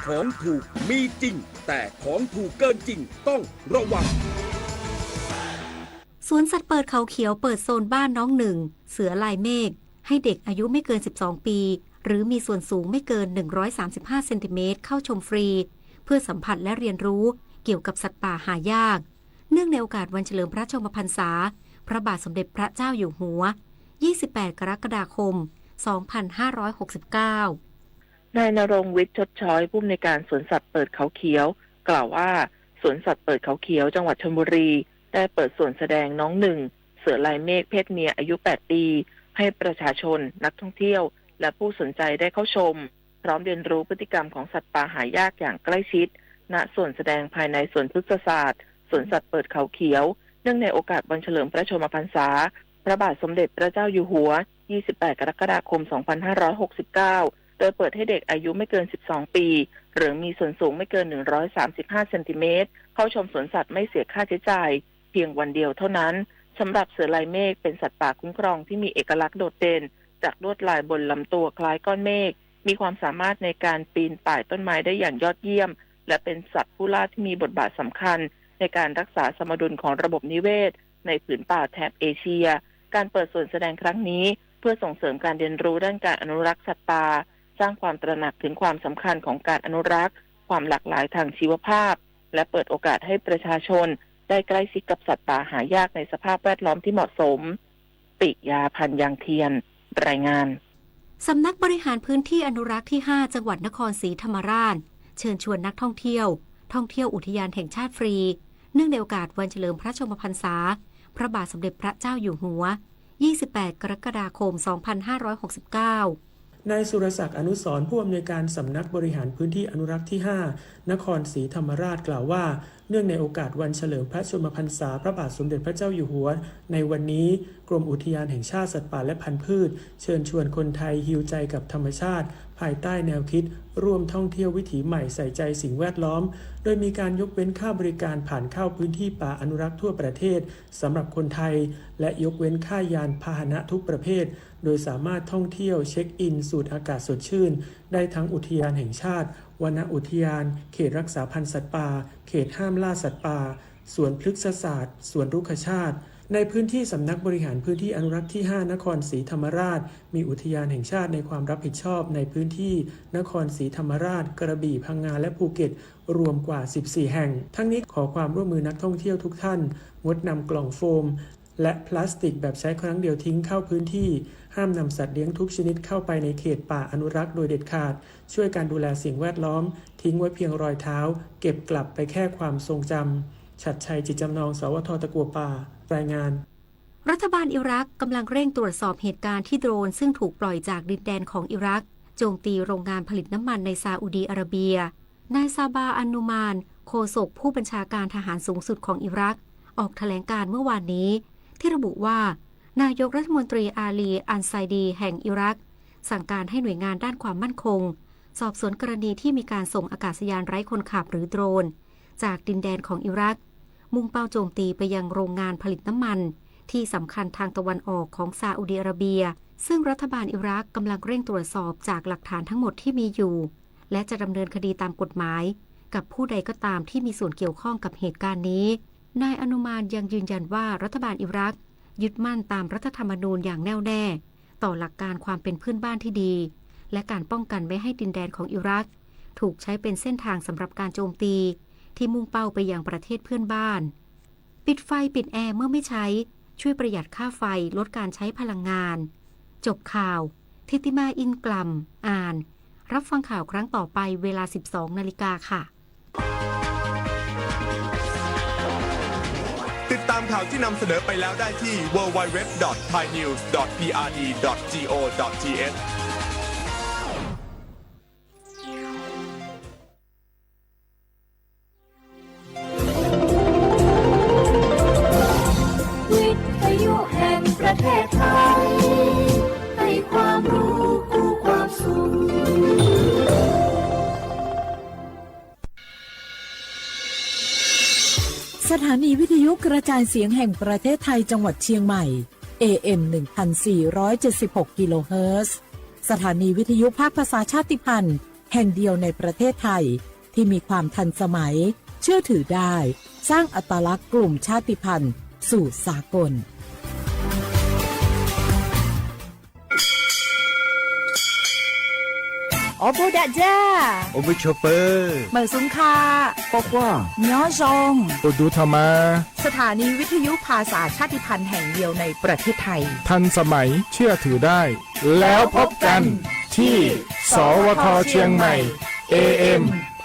ของถูกมีจริง แต่ของถูกเกินจริงต้องระวัง สวนสัตว์เปิดเขาเขียวเปิดโซนบ้านน้องหนึ่ง เสือลายเมฆ ให้เด็กอายุไม่เกิน สิบสอง ปี หรือมีส่วนสูงไม่เกิน หนึ่งร้อยสามสิบห้า เซนติเมตร เข้าชมฟรี เพื่อสัมผัสและเรียนรู้เกี่ยวกับสัตว์ป่าหายาก เนื่องในโอกาสวันเฉลิมพระชนมพรรษา พระบาทสมเด็จพระเจ้าอยู่หัว ยี่สิบแปด กรกฎาคม สองพันห้าร้อยหกสิบเก้า นายณรงค์ วิทย์ชดช้อย ผู้อำนวยการสวนสัตว์เปิดเขาเขียว กล่าวว่า สวนสัตว์เปิดเขาเขียว จังหวัดชลบุรี ได้เปิดส่วนแสดงน้องหนึ่ง เสือลายเมฆ เพศเมีย อายุ แปด ปี ให้ประชาชน นักท่องเที่ยว และผู้สนใจได้เข้าชม พร้อมเรียนรู้พฤติกรรมของสัตว์ป่าหายากอย่างใกล้ชิด ณ ส่วนแสดงภายในสวนพฤกษศาสตร์ สวนสัตว์เปิดเขาเขียว เนื่องในโอกาสวันเฉลิมพระชนมพรรษา พระบาทสมเด็จพระเจ้าอยู่หัว ยี่สิบแปด กรกฎาคม สองพันห้าร้อยหกสิบเก้า โดยเปิดให้เด็กอายุไม่เกิน สิบสอง ปี หรือมีส่วนสูงไม่เกิน หนึ่งร้อยสามสิบห้า เซนติเมตร เข้าชมสวนสัตว์ไม่เสียค่าใช้จ่าย เพียงวันเดียวเท่านั้น สำหรับเสือลายเมฆเป็นสัตว์ป่าคุ้มครองที่มีเอกลักษณ์โดดเด่น จากลวดลายบนลำตัวคล้ายก้อนเมฆ มีความสามารถในการปีนป่ายต้นไม้ได้อย่างยอดเยี่ยม และเป็นสัตว์ผู้ล่าที่มีบทบาทสำคัญ ในการรักษาสมดุลของระบบนิเวศ ในผืนป่าแถบเอเชีย การเปิดสวนแสดงครั้งนี้ เพื่อส่งเสริมการเรียนรู้ด้านการอนุรักษ์สัตว์ป่า สร้างความตระหนักถึงความสำคัญของการอนุรักษ์ ความหลากหลายทางชีวภาพ และเปิดโอกาสให้ประชาชน ได้ใกล้ชิดกับสัตว์ป่าหายากในสภาพแวดล้อมที่เหมาะสม ปิยา พันยางเทียน รายงาน สำนักบริหารพื้นที่อนุรักษ์ที่ ห้า จังหวัดนครศรีธรรมราช เชิญชวนนักท่องเที่ยว ท่องเที่ยวอุทยานแห่งชาติฟรี เนื่องในโอกาสวันเฉลิมพระชนมพรรษา พระบาทสมเด็จพระเจ้าอยู่หัว ยี่สิบแปด กรกฎาคม สองพันห้าร้อยหกสิบเก้า นายสุรศักดิ์ อนุสรณ์ ผู้อำนวยการสำนักบริหารพื้นที่อนุรักษ์ที่ ห้า นครศรีธรรมราช กล่าวว่า เนื่องในโอกาสวันเฉลิมพระชนมพรรษาพระบาทสมเด็จพระเจ้าอยู่หัว ในวันนี้ กรมอุทยานแห่งชาติสัตว์ป่าและพันธุ์พืช เชิญชวนคนไทยฮีลใจกับธรรมชาติ ภายใต้แนวคิด ร่วมท่องเที่ยววิถีใหม่ใส่ใจสิ่งแวดล้อม โดยมีการยกเว้นค่าบริการผ่านเข้าพื้นที่ป่าอนุรักษ์ทั่วประเทศ สำหรับคนไทย และยกเว้นค่ายานพาหนะทุกประเภท โดยสามารถท่องเที่ยวเช็คอินสูดอากาศสดชื่น ได้ทั้งอุทยานแห่งชาติ วนอุทยาน เขตรักษาพันธุ์สัตว์ป่า เขตห้ามล่าสัตว์ป่า สวนพฤกษศาสตร์ สวนรุกขชาติ ในพื้นที่สำนักบริหารพื้นที่อนุรักษ์ที่ ห้า นครศรีธรรมราช มีอุทยานแห่งชาติในความรับผิดชอบในพื้นที่นครศรีธรรมราช กระบี่ พังงา และภูเก็ต รวมกว่า สิบสี่ แห่ง ทั้งนี้ขอความร่วมมือนักท่องเที่ยวทุกท่าน งดนำกล่องโฟม และพลาสติกแบบใช้ครั้งเดียวทิ้งเข้าพื้นที่ ห้ามนำสัตว์เลี้ยงทุกชนิดเข้าไปในเขตป่าอนุรักษ์โดยเด็ดขาด ช่วยกันดูแลสิ่งแวดล้อม ทิ้งไว้เพียงรอยเท้า เก็บกลับไปแค่ความทรงจำ ชัดชัย จิตจำนอง สวท ตะกัวป่า รายงาน รัฐบาลอิรักกำลังเร่งตรวจสอบเหตุการณ์ที่โดรนซึ่งถูกปล่อยจากดินแดนของอิรัก โจมตีโรงงานผลิตน้ำมันในซาอุดีอาระเบีย นายซาบา อันนูมาน โฆษกผู้บัญชาการทหารสูงสุดของอิรัก ออกแถลงการณ์เมื่อวานนี้ ที่ระบุว่า นายกรัฐมนตรีอาลี อัลไซดี แห่งอิรัก สั่งการให้หน่วยงานด้านความมั่นคง สอบสวนกรณีที่มีการส่งอากาศยานไร้คนขับหรือโดรน จากดินแดนของอิรัก มุ่งเป้าโจมตีไปยังโรงงานผลิตน้ำมันที่สำคัญทางตะวันออกของซาอุดีอาระเบีย ซึ่งรัฐบาลอิรักกำลังเร่งตรวจสอบจากหลักฐานทั้งหมดที่มีอยู่ และจะดำเนินคดีตามกฎหมาย กับผู้ใดก็ตามที่มีส่วนเกี่ยวข้องกับเหตุการณ์นี้ นายอนุมานยังยืนยันว่ารัฐบาลอิรักยึดมั่นตามรัฐธรรมนูญอย่างแน่วแน่ ต่อหลักการความเป็นเพื่อนบ้านที่ดี และการป้องกันไม่ให้ดินแดนของอิรักถูกใช้เป็นเส้นทางสำหรับการโจมตี ที่มุ่งเป้าไปยังประเทศเพื่อนบ้าน ปิดไฟปิดแอร์เมื่อไม่ใช้ ช่วยประหยัดค่าไฟ ลดการใช้พลังงาน จบข่าว ทิติมา อินกล่ำ อ่าน รับฟังข่าวครั้งต่อไปเวลา สิบสอง นาฬิกาค่ะ ติดตามข่าวที่นำเสนอไปแล้วได้ที่ ดับเบิลยู ดับเบิลยู ดับเบิลยู ดอท ไทยนิวส์ ดอท พีอาร์ดี ดอท จี โอ ดอท ที เอช วิทยุแห่งประเทศไทย ให้ความรู้คู่ความสุข สถานีวิทยุกระจายเสียงแห่งประเทศไทยจังหวัดเชียงใหม่ เอเอ็ม หนึ่งพันสี่ร้อยเจ็ดสิบหก กิโลเฮิรตซ์ สถานีวิทยุภาคภาษาชาติพันธุ์ แห่งเดียวในประเทศไทย ที่มีความทันสมัย เชื่อถือได้ สร้างอัตลักษณ์กลุ่มชาติพันธุ์สู่สากล Awˬ bon daꞈ jaˇ. Awˬ bon chawˬ peuˬ. Meunˍ suhˍ hkaꞈ. K'awꞈ k'oˆ. Nyi awˬ zhonˍ. Awˬ duˬ htaꞈ ma. สถานีวิทยุภาษาชาติพันธุ์แห่งเดียวในประเทศไทย ทันสมัย เชื่อถือได้ แล้วพบกันที่ สวท เชียงใหม่ เอเอ็ม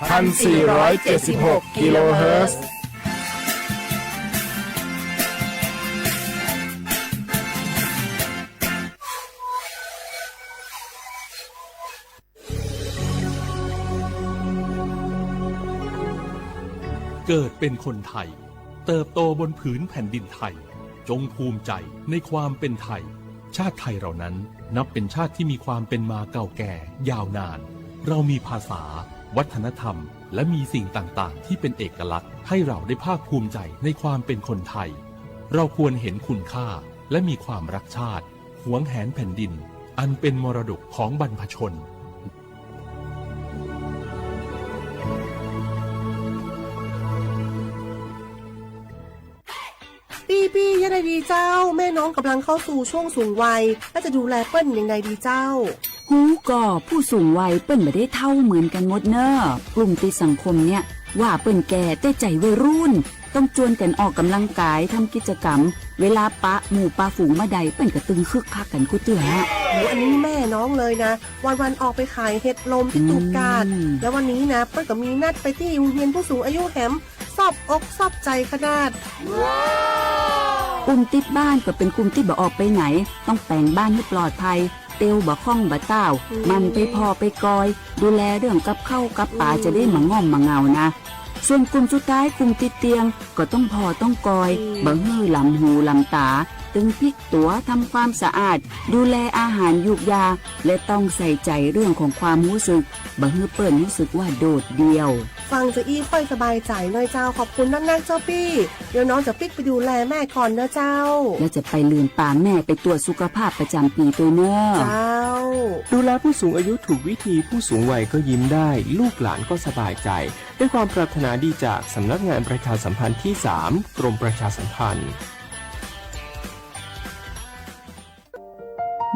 พันสี่ร้อยเจ็ดสิบหก กิโลเฮิรตซ์ เกิดเป็นคนไทย เติบโตบนผืนแผ่นดินไทย จงภูมิใจในความเป็นไทย ชาติไทยเรานั้นนับเป็นชาติที่มีความเป็นมาเก่าแก่ยาวนาน เรามีภาษา วัฒนธรรม และมีสิ่งต่างๆ ที่เป็นเอกลักษณ์ ให้เราได้ภาคภูมิใจในความเป็นคนไทย เราควรเห็นคุณค่า และมีความรักชาติ หวงแหนแผ่นดิน อันเป็นมรดกของบรรพชน ปี้ๆ ยังไงดีเจ้า แม่น้องกำลังเข้าสู่ช่วงสูงวัย แล้วจะดูแลเปิ้ลยังไงดีเจ้า Huˉ kawˇ ผู้สูงวัย เปิ้น ไม่ได้เฒ่าเหมือนกันหมดเน่อ กลุ่มติดสังคมเนี่ย ว่าเปิ้นแก่ แต่ใจวัยรุ่น ต้องจวนกันออกกำลังกาย ทำกิจกรรม เวลาปะหมู่ปะฝูงเมื่อใด เปิ้นก็ตึงคึกคักกันกู้เตื้อ โอ้ อันนี้แม่น้องเลยนะ วันๆ ออกไปขายเห็ดลมที่ตูบกาด แล้ววันนี้นะ เปิ้นก็มีนัดไปที่โรงเรียนผู้สูงอายุแหม ซอบอกซอบใจขนาด กลุ่มติดบ้านก็เป็นกลุ่มที่บ่ออกไปไหน ต้องแป๋งบ้านหื้อปลอดภัย เตียวบ่าค่องบ่าต้าว หมั่นไปผ่อไปกอย ดูแลเรื่องกับข้าวกับป๋า จะได้บ่ง่อมบ่เหงานะ ส่วนกลุ่มสุดท้าย กลุ่มติดเตียง ก็ต้องผ่อต้องกอย บ่หื้อหลำหูหลำต๋า ตึงพลิกตั๋ว ทำความสะอาด ดูแลอาหารยูกยา และต้องใส่ใจเรื่องของความรู้สึก บ่หื้อเปิ้นรู้สึกว่าโดดเดี่ยว ฟังจะอี้ค่อยสบายใจ๋หน่อยเจ้า ขอบคุณนักๆ เจ้าปี้ เดี๋ยวน้องจะปิ๊กไปดูแลแม่ก่อนนะเจ้า แล้วจะไปลืมปาแม่ไปตรวจสุขภาพประจำปีด้วยเน่อ เจ้า ดูแลผู้สูงอายุถูกวิธี ผู้สูงวัยก็ยิ้มได้ ลูกหลานก็สบายใจ ด้วยความปรารถนาดีจากสำนักงานประชาสัมพันธ์ที่สาม กรมประชาสัมพันธ์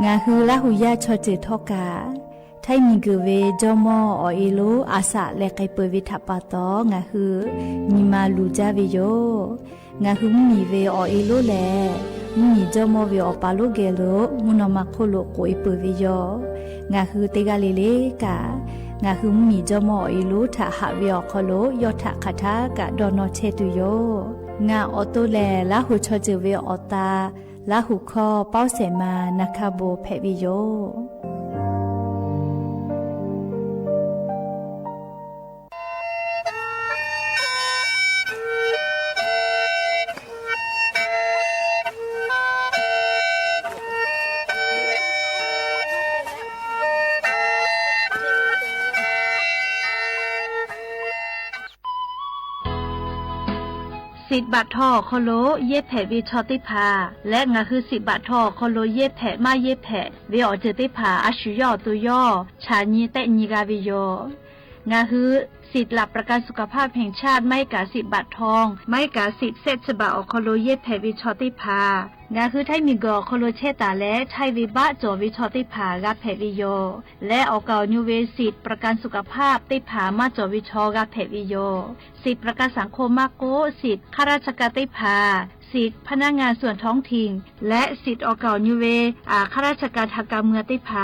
Ngaˬ hui Laˇ huˍ yaˇ chaw ceuˬ htawˇ kaꞈ, htaiˇ miˬ guiˬ ve jawˇ mawˇ awˬ e lonˉ a shaꞈ leh k'ai peuˬ ve htaꞈ pa taw, ngaˬ hui nyi ma luˬ jaˇ ve yoˬ. Ngaˬ hui mvuhˇ miˬ ve awˬ e lonˉ lehˬ, mvuhˇ miˬ jawˇ mawˇ ve awˬ pa lonˉ geh lo mvuhˇ naw ma hk'oˆ lo k'oꞈ e peuˬ ve yoˬ. Ngaˬ hui teˇ g'aˇ le le kaꞈ, ngaˬ hui mvuhˇ miˬ jawˇ mawˇ awˬ e lonˉ htaꞈ haꞈ ve awˬ hk'aw lo yawˇ htaꞈ hk'aˬ htaˇ kaꞈ dawˇ nawˇ chehˇ tuˬ yoˬ. Ngaˬ awˬ to lehˬ, Laˇ huˍ chaw ceuˬ ve awˬ ta, Laˇ huˍ hkawˇ pawˇ shehˍ ma na hkaˇ bon hpehꞈ ve yoˬ. Siꞈ baꞈ htaw awˬ hk'aw lo yehˇ hpehꞈ ve chaw teˇ hpaˍ leh, ngaˬ hui siꞈ baꞈ htaw awˬ hk'aw lo yehˇ hpehꞈ maˇ yehˇ hpehꞈ ve awˬ ceuˬ teˇ hpaˍ a shu yawˇ awˬ to yawˇ chaꞈ nyi tehˆ nyi g'a ve yoˬ. Ngaˬ hui สิทธิ์หลักประกันสุขภาพแห่งชาติ maˇ heˆ kaꞈ siꞈ baꞈ htaw, maˇ heˆ kaꞈ siꞈ shehˆ chi baꞈ awˬ hk'aw lo yehˇ hpehꞈ ve chaw teˇ hpaˍ, ngaˬ hui htaiˇ miˬ guiˬ awˬ hk'aw lo chehˇ taˍ leh htaiˇ ve baˆ cawˬ ve chaw teḥ hpaˍ g'a hpehꞈ ve yoˬ. Leh awˬ kaˍ awˬ nu ve สิทธิ์ประกันสุขภาพ teˇ hpaˍ maˇ cawˬ ve chaw g'a hpehꞈ ve yoˬ. สิทธิ์ประกันสังคม maˇ k'oˆ, สิทธิ์ข้าราชการ teˇ hpaˍ, สิทธิ์พนักงานส่วนท้องถิ่น leh สิทธิ์ awˬ kaˍ awˬ nu ve ข้าราชการ ทางการเมือง teˇ hpaˍ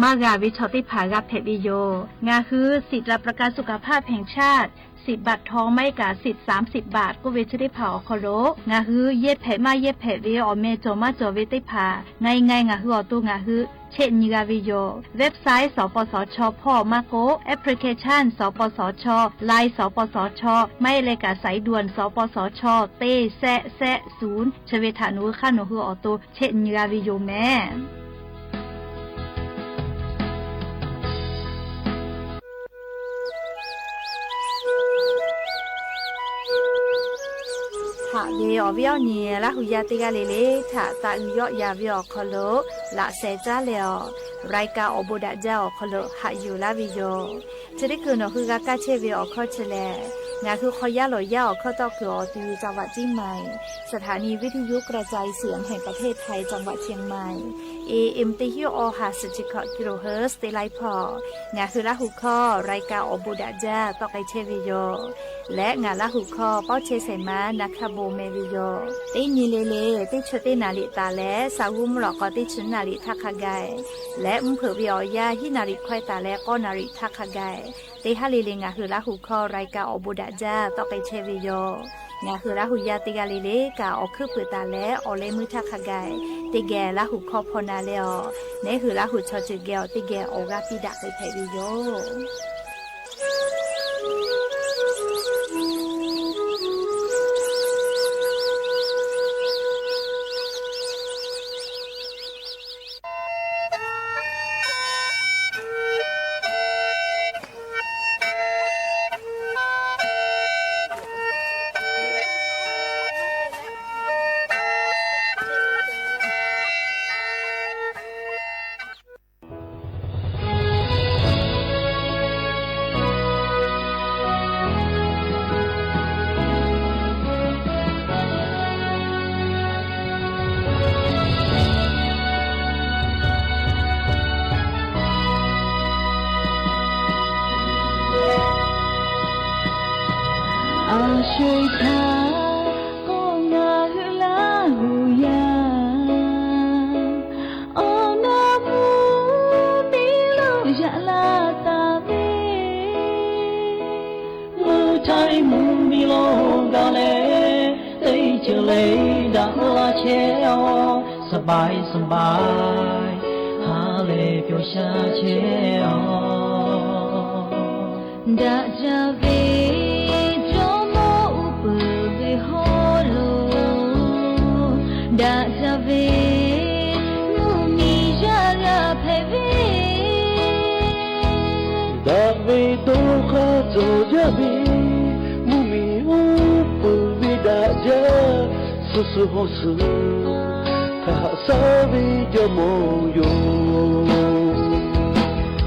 maˇ g'a ve chaw teˇ hpaˍ g'a hpehꞈ ve yoˬ. Ngaˬ hui สิทธิ์หลักประกันสุขภาพแห่งชาติ สิทธิ์บัตรทอง maˇ heˆ kaꞈ สิทธิ์สามสิบบาท k'oˆ ve chi teˇ hpaˍ awˬ hk'aw lo ngaˬ hui yehˇ hpehꞈ maˇ yehˇ hpehꞈ ve awˬ meh cawˬ maˇ cawˬ ve teˇ hpaˍ, ngaˬ hui awˬ to ngaˬ hui chehˆ nyi g'a ve yoˬ. Website สปสช hpawˇ maˇ k'oˆ, application สปสช, Line สปสช, maˇ heˆ leh kaꞈ สายด่วน สปสช teˇ shehˆ shehˆ ศูนย์ chi ve htaꞈ nawˬ hui hk'aˇ nawˬ hui awˬ to chehˆ nyi g'a ve yoˬ mehˍ. Haꞈ ve awˬ viˉ awˬ nyi Laˇ huˍ yaˇ teˇ g'aˇ le le htaꞈ taꞈ uiˍ yawˆ yan ve awˬ hk'aw lo laꞈ sheh caˉ leh awˬ, รายการ Awˬ bon daꞈ jaˇ awˬ hk'aw lo haꞈ yuˬ laˇ ve yoˬ. Chi teˇ kuiˬ nawˬ hui g'a kaˇ chehˇ ve awˬ hkawˇ chi lehˬ, ngaˬ hui hk'aw yaˇ lawˬ yaˇ awˬ hkawˇ tawˆ kuiˬ awˬ tu จังหวัดเชียงใหม่ สถานีวิทยุกระจายเสียงแห่งประเทศไทย จังหวัดเชียงใหม่ เอเอ็ม teˇ hinˉ awˬ ha suhˍ chi hkawꞈ กิโลเฮิรตซ์ teˇ laiˉ hpawˇ, ngaˬ hui Laˇ huˍ hkawˇ รายการออกบูดาจ้า tawˆ k'ai chehˇ ve yoˬ. Leh ngaˬ Laˇ huˍ hkawˇ pawˇ chehˇ shehˍ ma na hkaˇ bon meh ve yoˬ. Teˇ nyi le le teˇ chi teˇ naˍ riˍ taˍ leh, sa g'uˇ mvuhˇ lawꞈ k'aw teˇ chi naˍ riˍ htaˇ hk'a gaˬ, leh mvuhˇ hpeuꞈ ve awˬ yanˇ hiˉ naˍ riˍ hkawehˇ taˍ leh k'awˇ naˍ riˍ htaˇ hk'a gaˬ, teˇ haˉ le le ngaˬ hui Laˇ huˍ hkawˇ รายการออกบูดาจ้า tawˆ k'ai chehˇ ve yoˬ. Ngaˬ hui Laˇ huˍ yaˇ teˇ g'aˇ le le kaꞈ awˬ hkuiˉ puiˍ taˍ leh awˬ leh meuˇ htaˇ hk'a gaˬ, teˇ geh Laˇ huˍ hkawˇ hpaw na leh awˬ, neˉ hui Laˇ huˍ chaw ceuˬ geh awˬ teˇ geh awˬ g'aˇ piˇ daꞈ k'ai hpehꞈ ve yoˬ. A sho-eˬ htaˇ k'o ngaˬ hui Laˇ huˍ yaˇ awˬ na mvuhˇ miˬ lo yaꞈ la taˍ ve, mvuhˇ htaiˇ mvuhˇ miˬ lo gaˬ leh, teˇ ceuˬ le daꞈ la chehˇ-oˬ, สบายสบาย ha lehˬ pyawˬ sha chehˇ-oˬ. Daꞈ jaˇ ve jawˇmawˇ uˉ peunˍ ve hawˉ lo, daꞈ jaˇ ve mvuhˇ miˬ yaˇ g'a hpehꞈ ve, daꞈ ve dawˇ hk'aˇ cawˬ jaˇ ve mvuhˇ miˬ uˉ peunˍ ve daꞈ jaˇ, suh suh hawˬ suh htaꞈ haꞈ shaˉ ve jawˇmawˇ yoˬ.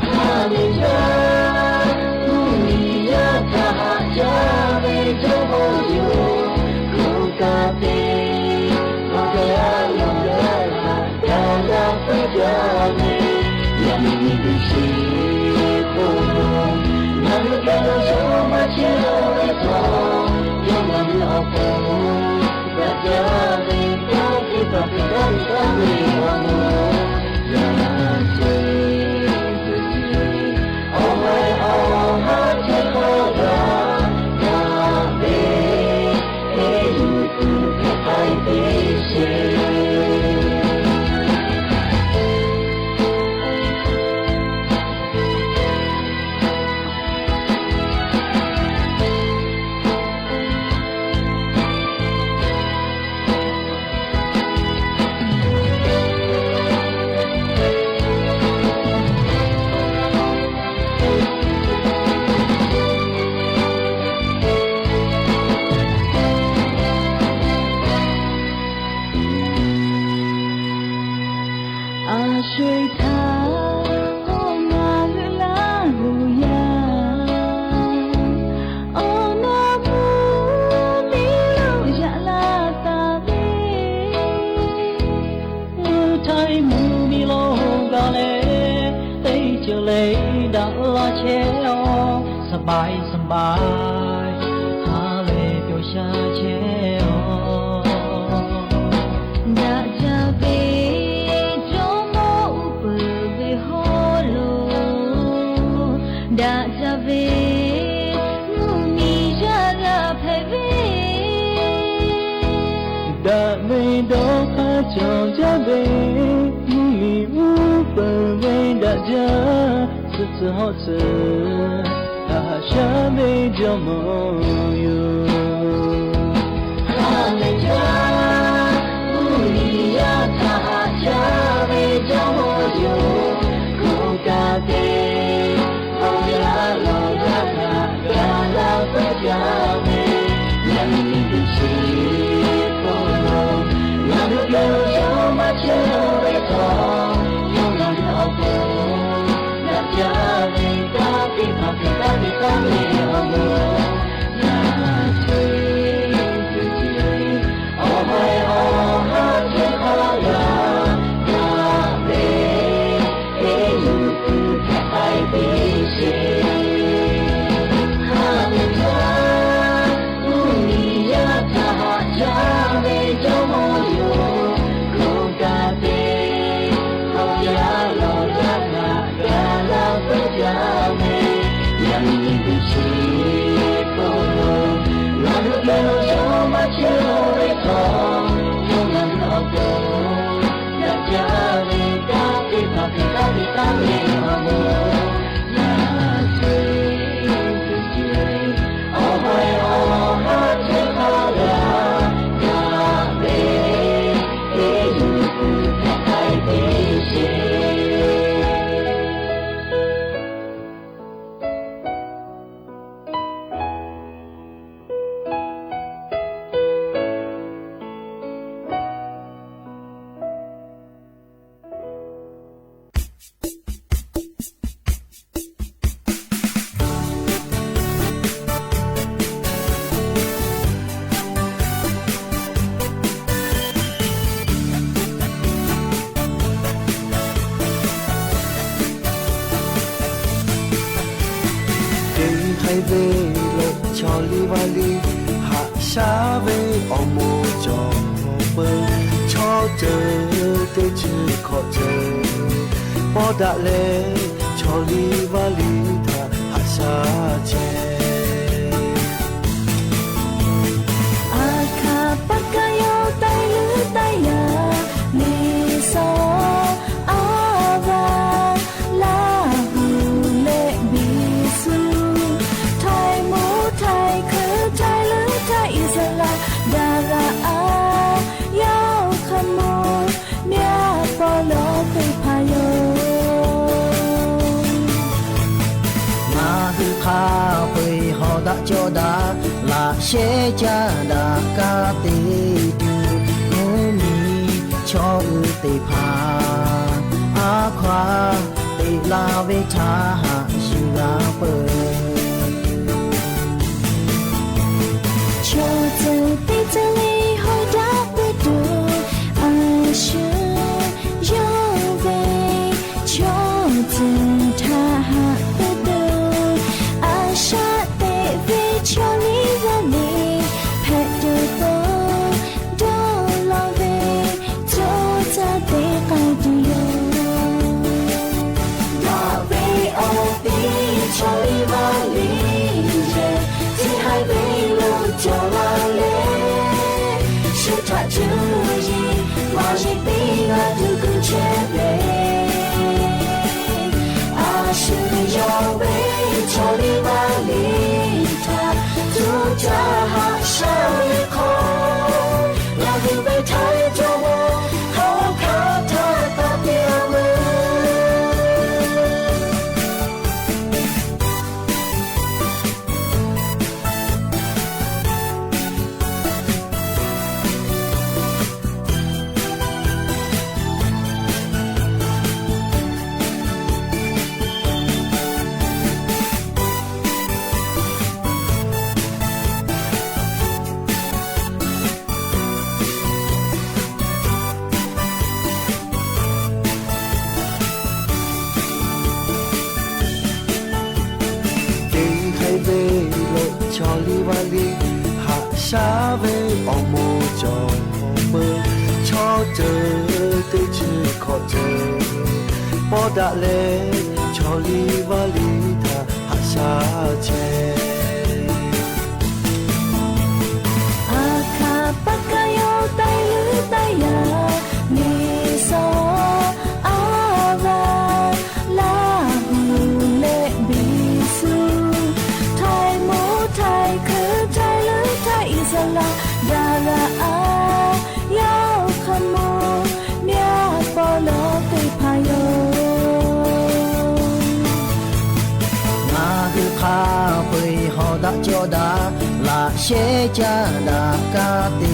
Ha lehˬ jaˇ, mvuhˇ miˬ yaˇ htaꞈ haꞈ jaˇ ve jawˇmawˇ yoˬ. Hk'oˆ kaꞈ te, awˬ g'aˇ lawˬ g'aˇ htaꞈ gaˬ la peuˬ jaˇ ve, yaꞈ nyi nyi teˇ shiˍ k'o, ngaˬ hui geh lo yawˇ maˇ chehˇ ve htawˇ, yawˇ ngaˬ hui awˬ pon daꞈ jaˇ ve kanˉ teˇ hpaˍ hpehꞈ gaˇ ve kanˉ ve awˬ moˍ, yaꞈ nyi teˇ shiˍ awˬ meh awˬ haˉ chehˇ hk'aˇ g'a gaˬ ve, teˇ yuˬ tuˬ hpehꞈ k'ai teˇ sheˍ. A sho-eˬ htaˇ k'o ngaˬ hui Laˇ huˍ yaˇ awˬ na mvuhˇ miˬ lo yaꞈ la taˍ ve, mvuhˇ htaiˇ mvuhˇ miˬ lo gaˬ leh, teˇ ceuˬ le daꞈ la chehˇ-oˬ, สบายสบาย ha lehˬ pyawˬ sha chehˇ-oˬ. Daꞈ jaˇ ve jawˇmawˇ uˉ peunˍ ve hawˉ lo, daꞈ jaˇ ve mvuhˇ miˬ yaˇ g'a hpehꞈ ve, daꞈ ve dawˇ hk'aˇ cawˬ jaˇ ve mvuhˇ miˬ uˉ peunˍ ve daꞈ jaˇ, suh tcuh hawˉ tcuh htaꞈ haꞈ shaˉ ve jawˇmawˇ yoˬ. Ha lehˬ jaˇ, mvuhˇ miˬ yaˇ htaꞈ haꞈ shaˉ ve jawˇmawˇ yoˬ. Hk'oˆ kaꞈ te, awˬ g'aˇ lawˬ g'aˇ htaꞈ gaˬ la peuˬ jaˇ ve, yaꞈ nyi teˇ shiˍ k'o, ngaˬ hui geh lo yawˇ maˇ chehˇ ve htawˇ, yawˇ ngaˬ hui awˬ pon daꞈ jaˇ ve kanˉ teˇ hpaˍ hpehꞈ gaˇ Hk'e ve leh chaw liˇ vaˇ liˇ haꞈ shaˉ ve awˬ moˍ cawˬ peuˬ. Chaw ceuˬ teˇ ceuˬ hk'awꞈ ceuˬ pawˆ daꞈ leh, chaw liˇ vaˇ liˇ htaꞈ haꞈ shaˉ chehˇ. A hkaˍ paˇ kaˇ yawˇ taiˇ leuˉ taiˇ yaꞈ, Liꞈ saˍ a va Laˇ huˍ leh Beˍ suˍ, htaiˍ moˍ htaiˍ hkui htaiˇ leuˉ htaiˇ Iˉsaˍreˍlaˆ daꞈ g'a a, yaˇ oˇ hk'a mawˬ myaˇ paw lawˬ teˇ hpaˍ yoˬ. Ngaˬ hui hk'a peu-eˬ hawˬ daꞈ cawˇ daꞈ, laꞈ shehˉ caˇ daꞈ kaˇ te tuˬ, mvuhˇ miˬ chaw uiˍ teˇ hpaˍ a hkaw a teꞈ la ve htaꞈ haꞈ yuˬ g'a peuˬ. Chaw ceuˬ teˇ ceuˬ le hawˉ daꞈ peuˬ tuˬ, a shu yawˇ ve chaw ceuˬ htaꞈ haꞈ peuˬ tuˬ, a shaꞈ teꞈ ve chaw liˇ vaˇ liˇ hpehꞈ tuˬ k'o, dawˇ law ve co caˇ te k'ai tuˬ yoˬ. Daꞈ ve awˬ piˇ chaw liˇ vaˇ liˇ yehˬ, teˇ haiˬ ve lo cawˬ la leh, shu htaꞈ cuˇ yiˍ maˇ yiˍ piˇ g'a tuˬ gu chehˇ ve. A shu yawˇ ve chaw liˇ vaˇ liˇ htaꞈ tuˇ caˇ haꞈ shaˉ ve hk'aw, ngaˬ hui ve htaiˍ cawˬ ve hk'aw hk'aˬ htaˇ taˇ piˇ a ve. Teˇ haiˬ ve lo chaw liˇ vaˇ liˇ haꞈ shaˉ ve awˬ moˍ cawˬ peuˬ. Chaw ceuˬ teˇ ceuˬ hk'awꞈ ceuˬ pawˆ daꞈ leh, chaw liˇ vaˇ liˇ htaꞈ haꞈ shaˉ chehˇ. A hkaˍ paˇ kaˇ yawˇ taiˇ leuˉ taiˇ yaꞈ, Liꞈ saˍ a va Laˇ huˍ leh Beˍ suˍ, htaiˍ moˍ htaiˍ hkui htaiˇ leuˉ htaiˇ Iˉsaˍreˍlaˆ daꞈ g'a a, yaˇ oˇ hk'a mawˬ myaˇ paw lawˬ teˇ hpaˍ yoˬ. Ngaˬ hui hk'a peu-eˬ hawˬ daꞈ cawˇ daꞈ, laꞈ shehˉ caˇ daꞈ kaˇ te